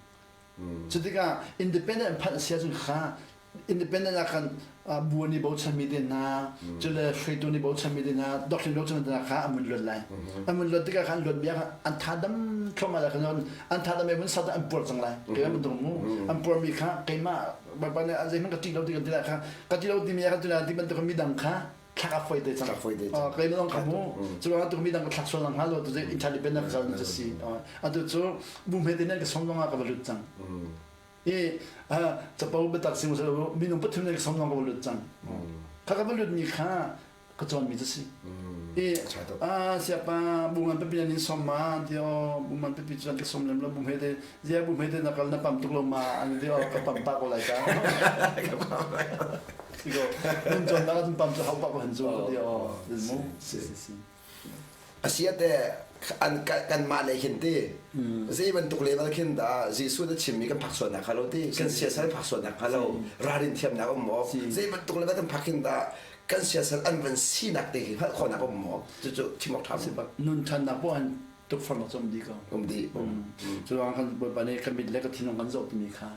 cu tikah independent phanh sia cun kha independent ah khan bu an i bochan mi te hna cule hruaitu nih bochan mi te hna doctrine bochan mi te hna kha an mun luat lai an mun luat tikah khan luat bia an tha dam thluahmah lai khan an tha dam mun sat an puar cang lai keimah bantuk mu an puar mi kha keimah Bawipa nih zeihmanh ka ṭih lo ti kan ti lai kha ka ṭih lo timi ah kan ti lai ti bantuk midang kha thlak a foi te cang. Kei lawng ka mu. Cu ruangah tu midang ka thlak sual lang hnga lo tu zei interdependent ka kal cu si. Atu cu bu hme te nan ka som zong ah ka va lut cang. I capo biatak sing minung pathum nan ka som zong ka va lut cang. Kha ka va lut mi kha ka cawnmi cu si. I a siapa bu ngan pipi nan in som ma ti o bu ngan pipi cu an ka som lem lo bu hme te zia bu hme te na kal na pam tuk lo ma an ti o ka pam pa ko lai ka. Ti ko nun cawn na ka pam cu hau pa ko han cu ka ti o mu si si. Asiate an kan mah le hin ti zei bantuk level khin dah Jesuh na chimmi kan phak sualnak kha lo ti kan siasal phak sualnak kha lo ralrin thiamnak um maw zei bantuk level kan phak hin dah kan siasal an van sinak te hi hngalh khawhnak um maw cucu chim awk ṭha maw nun ṭhannak poh han tukforhnak cu um dih ko um dih cu ruang kan bawipa nih kan mit le ka thinlung kan zoh timi kha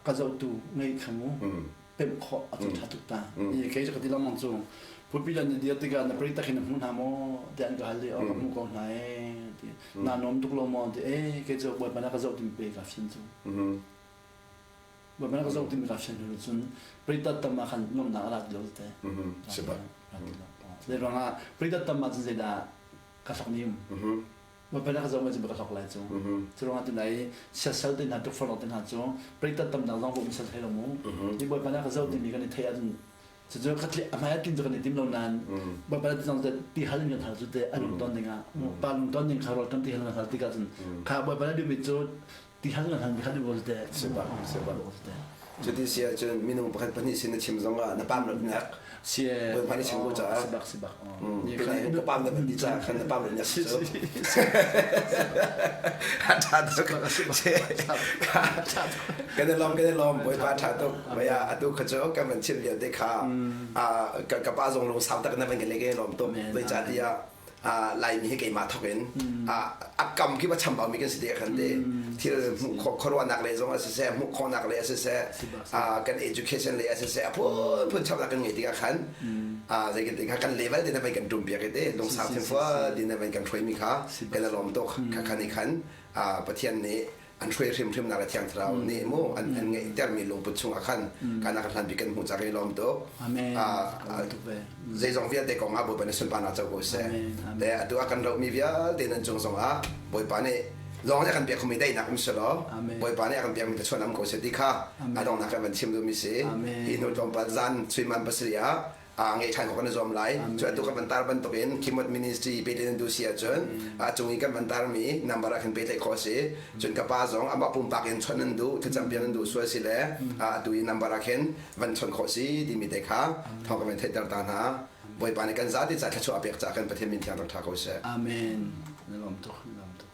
ka zohtu ngei kha mu pemh khawh a cu ṭha tuk ta i kei cu ka ti lengmang cu pulpit an i dir tikah na pei takin na hmu hna maw tiah an ka hal i oh ka hmu ko hna ee ti naa nuam tuk lo maw ti ee kei cu bawipa na ka zoh timi pe ka fian cu Bawipa na ka zoh timi ka fian hnu cun preitat tam ah khan nuamhnak a ra ti lo te. Zei ruangah preitat tam ah cun zeidah ka hlok ni um. Bawipa na ka zoh ma cun ka hlok lai cu. Cu ruangah tunai siasal te hna tukforhnak te hna cu preitat tam nak zong um sal thei lo mu. Ni Bawipa na ka zoh timi kan i theih ahcun cucu ka a hmai ah tlin cu kan i tim lo nain Bawipa na ti zong ti hal in kan hal cu te a lung ton ding ah pa lung ton ding kha rawl kan ti hal kan hal tikah cun kha Bawipa na duhmi cu ti hal kan hal mi kha duh ko te siba siba cuti si ahcun minung pakhat pahnih sin na chim zong ah na pam lo nak si bawipa nih chim ko caah sibak sibak ka pam na ti caah khan na pam lo nak cu ṭha tuk kan i lawm kan i lawm bawipa ṭha tuk baya atu kha cu kan van chim vialte kha ka pa zong lung sau tak na van kan le kan i lawm tuk zeicahtiah Laimi hi keimah thawk in a kam khi va chambau mi kan si te khan te thil hmuh khuaruahnak le zong a siseh hmuh khawhnak le a siseh kan education le a siseh a phunphun chapnak kan ngei tikah khan zei kan ti kha kan level te na vai kan tum piak i te lungsau thinfual din na vai kan hruai mi kha kan i lawm tuk kha khan i khan Pathian nih an hruai hrimhrimnak le Thiang Thlarau nih mu an an ngeihtermi lungput chungah khan kana kan hlan bik kan hmuh cang i lawm tuk. Amen. Zeizong vialte kong ah Bawipa nih sunparnak co ko seh. Te atu ah kan rohmi vialte nan cung zongah Bawipa nih Lawng nih a kan pek khomi daihnak um selaw Bawipa nih a kan pekmi thluachuah um ko seh ti kha a donghnak kan van chim duhmi si. Hi hnu tlawmpal zan suimilam pasarih ah a ngeih ṭhan khawh kan i zuam lai. Cu atu kan van tar bantukin Khimot Ministry pehtlaih nan duh si ahcun a cung i kan van tarmi number ah khin pehtlaih khawh a si. Cun ka pa zong amah pumpak in chawnh nan duh, thlacam piak nan duh sual si le atu i number ah khin van chawnh khawh si timi te kha thawng kan van theihter ta hna. Bawipa nih kan zate ca thluachuah a pek caah kan Pathian min thiang rak ṭha ko seh. Amen. Na lawm tuk. Na lawm tuk.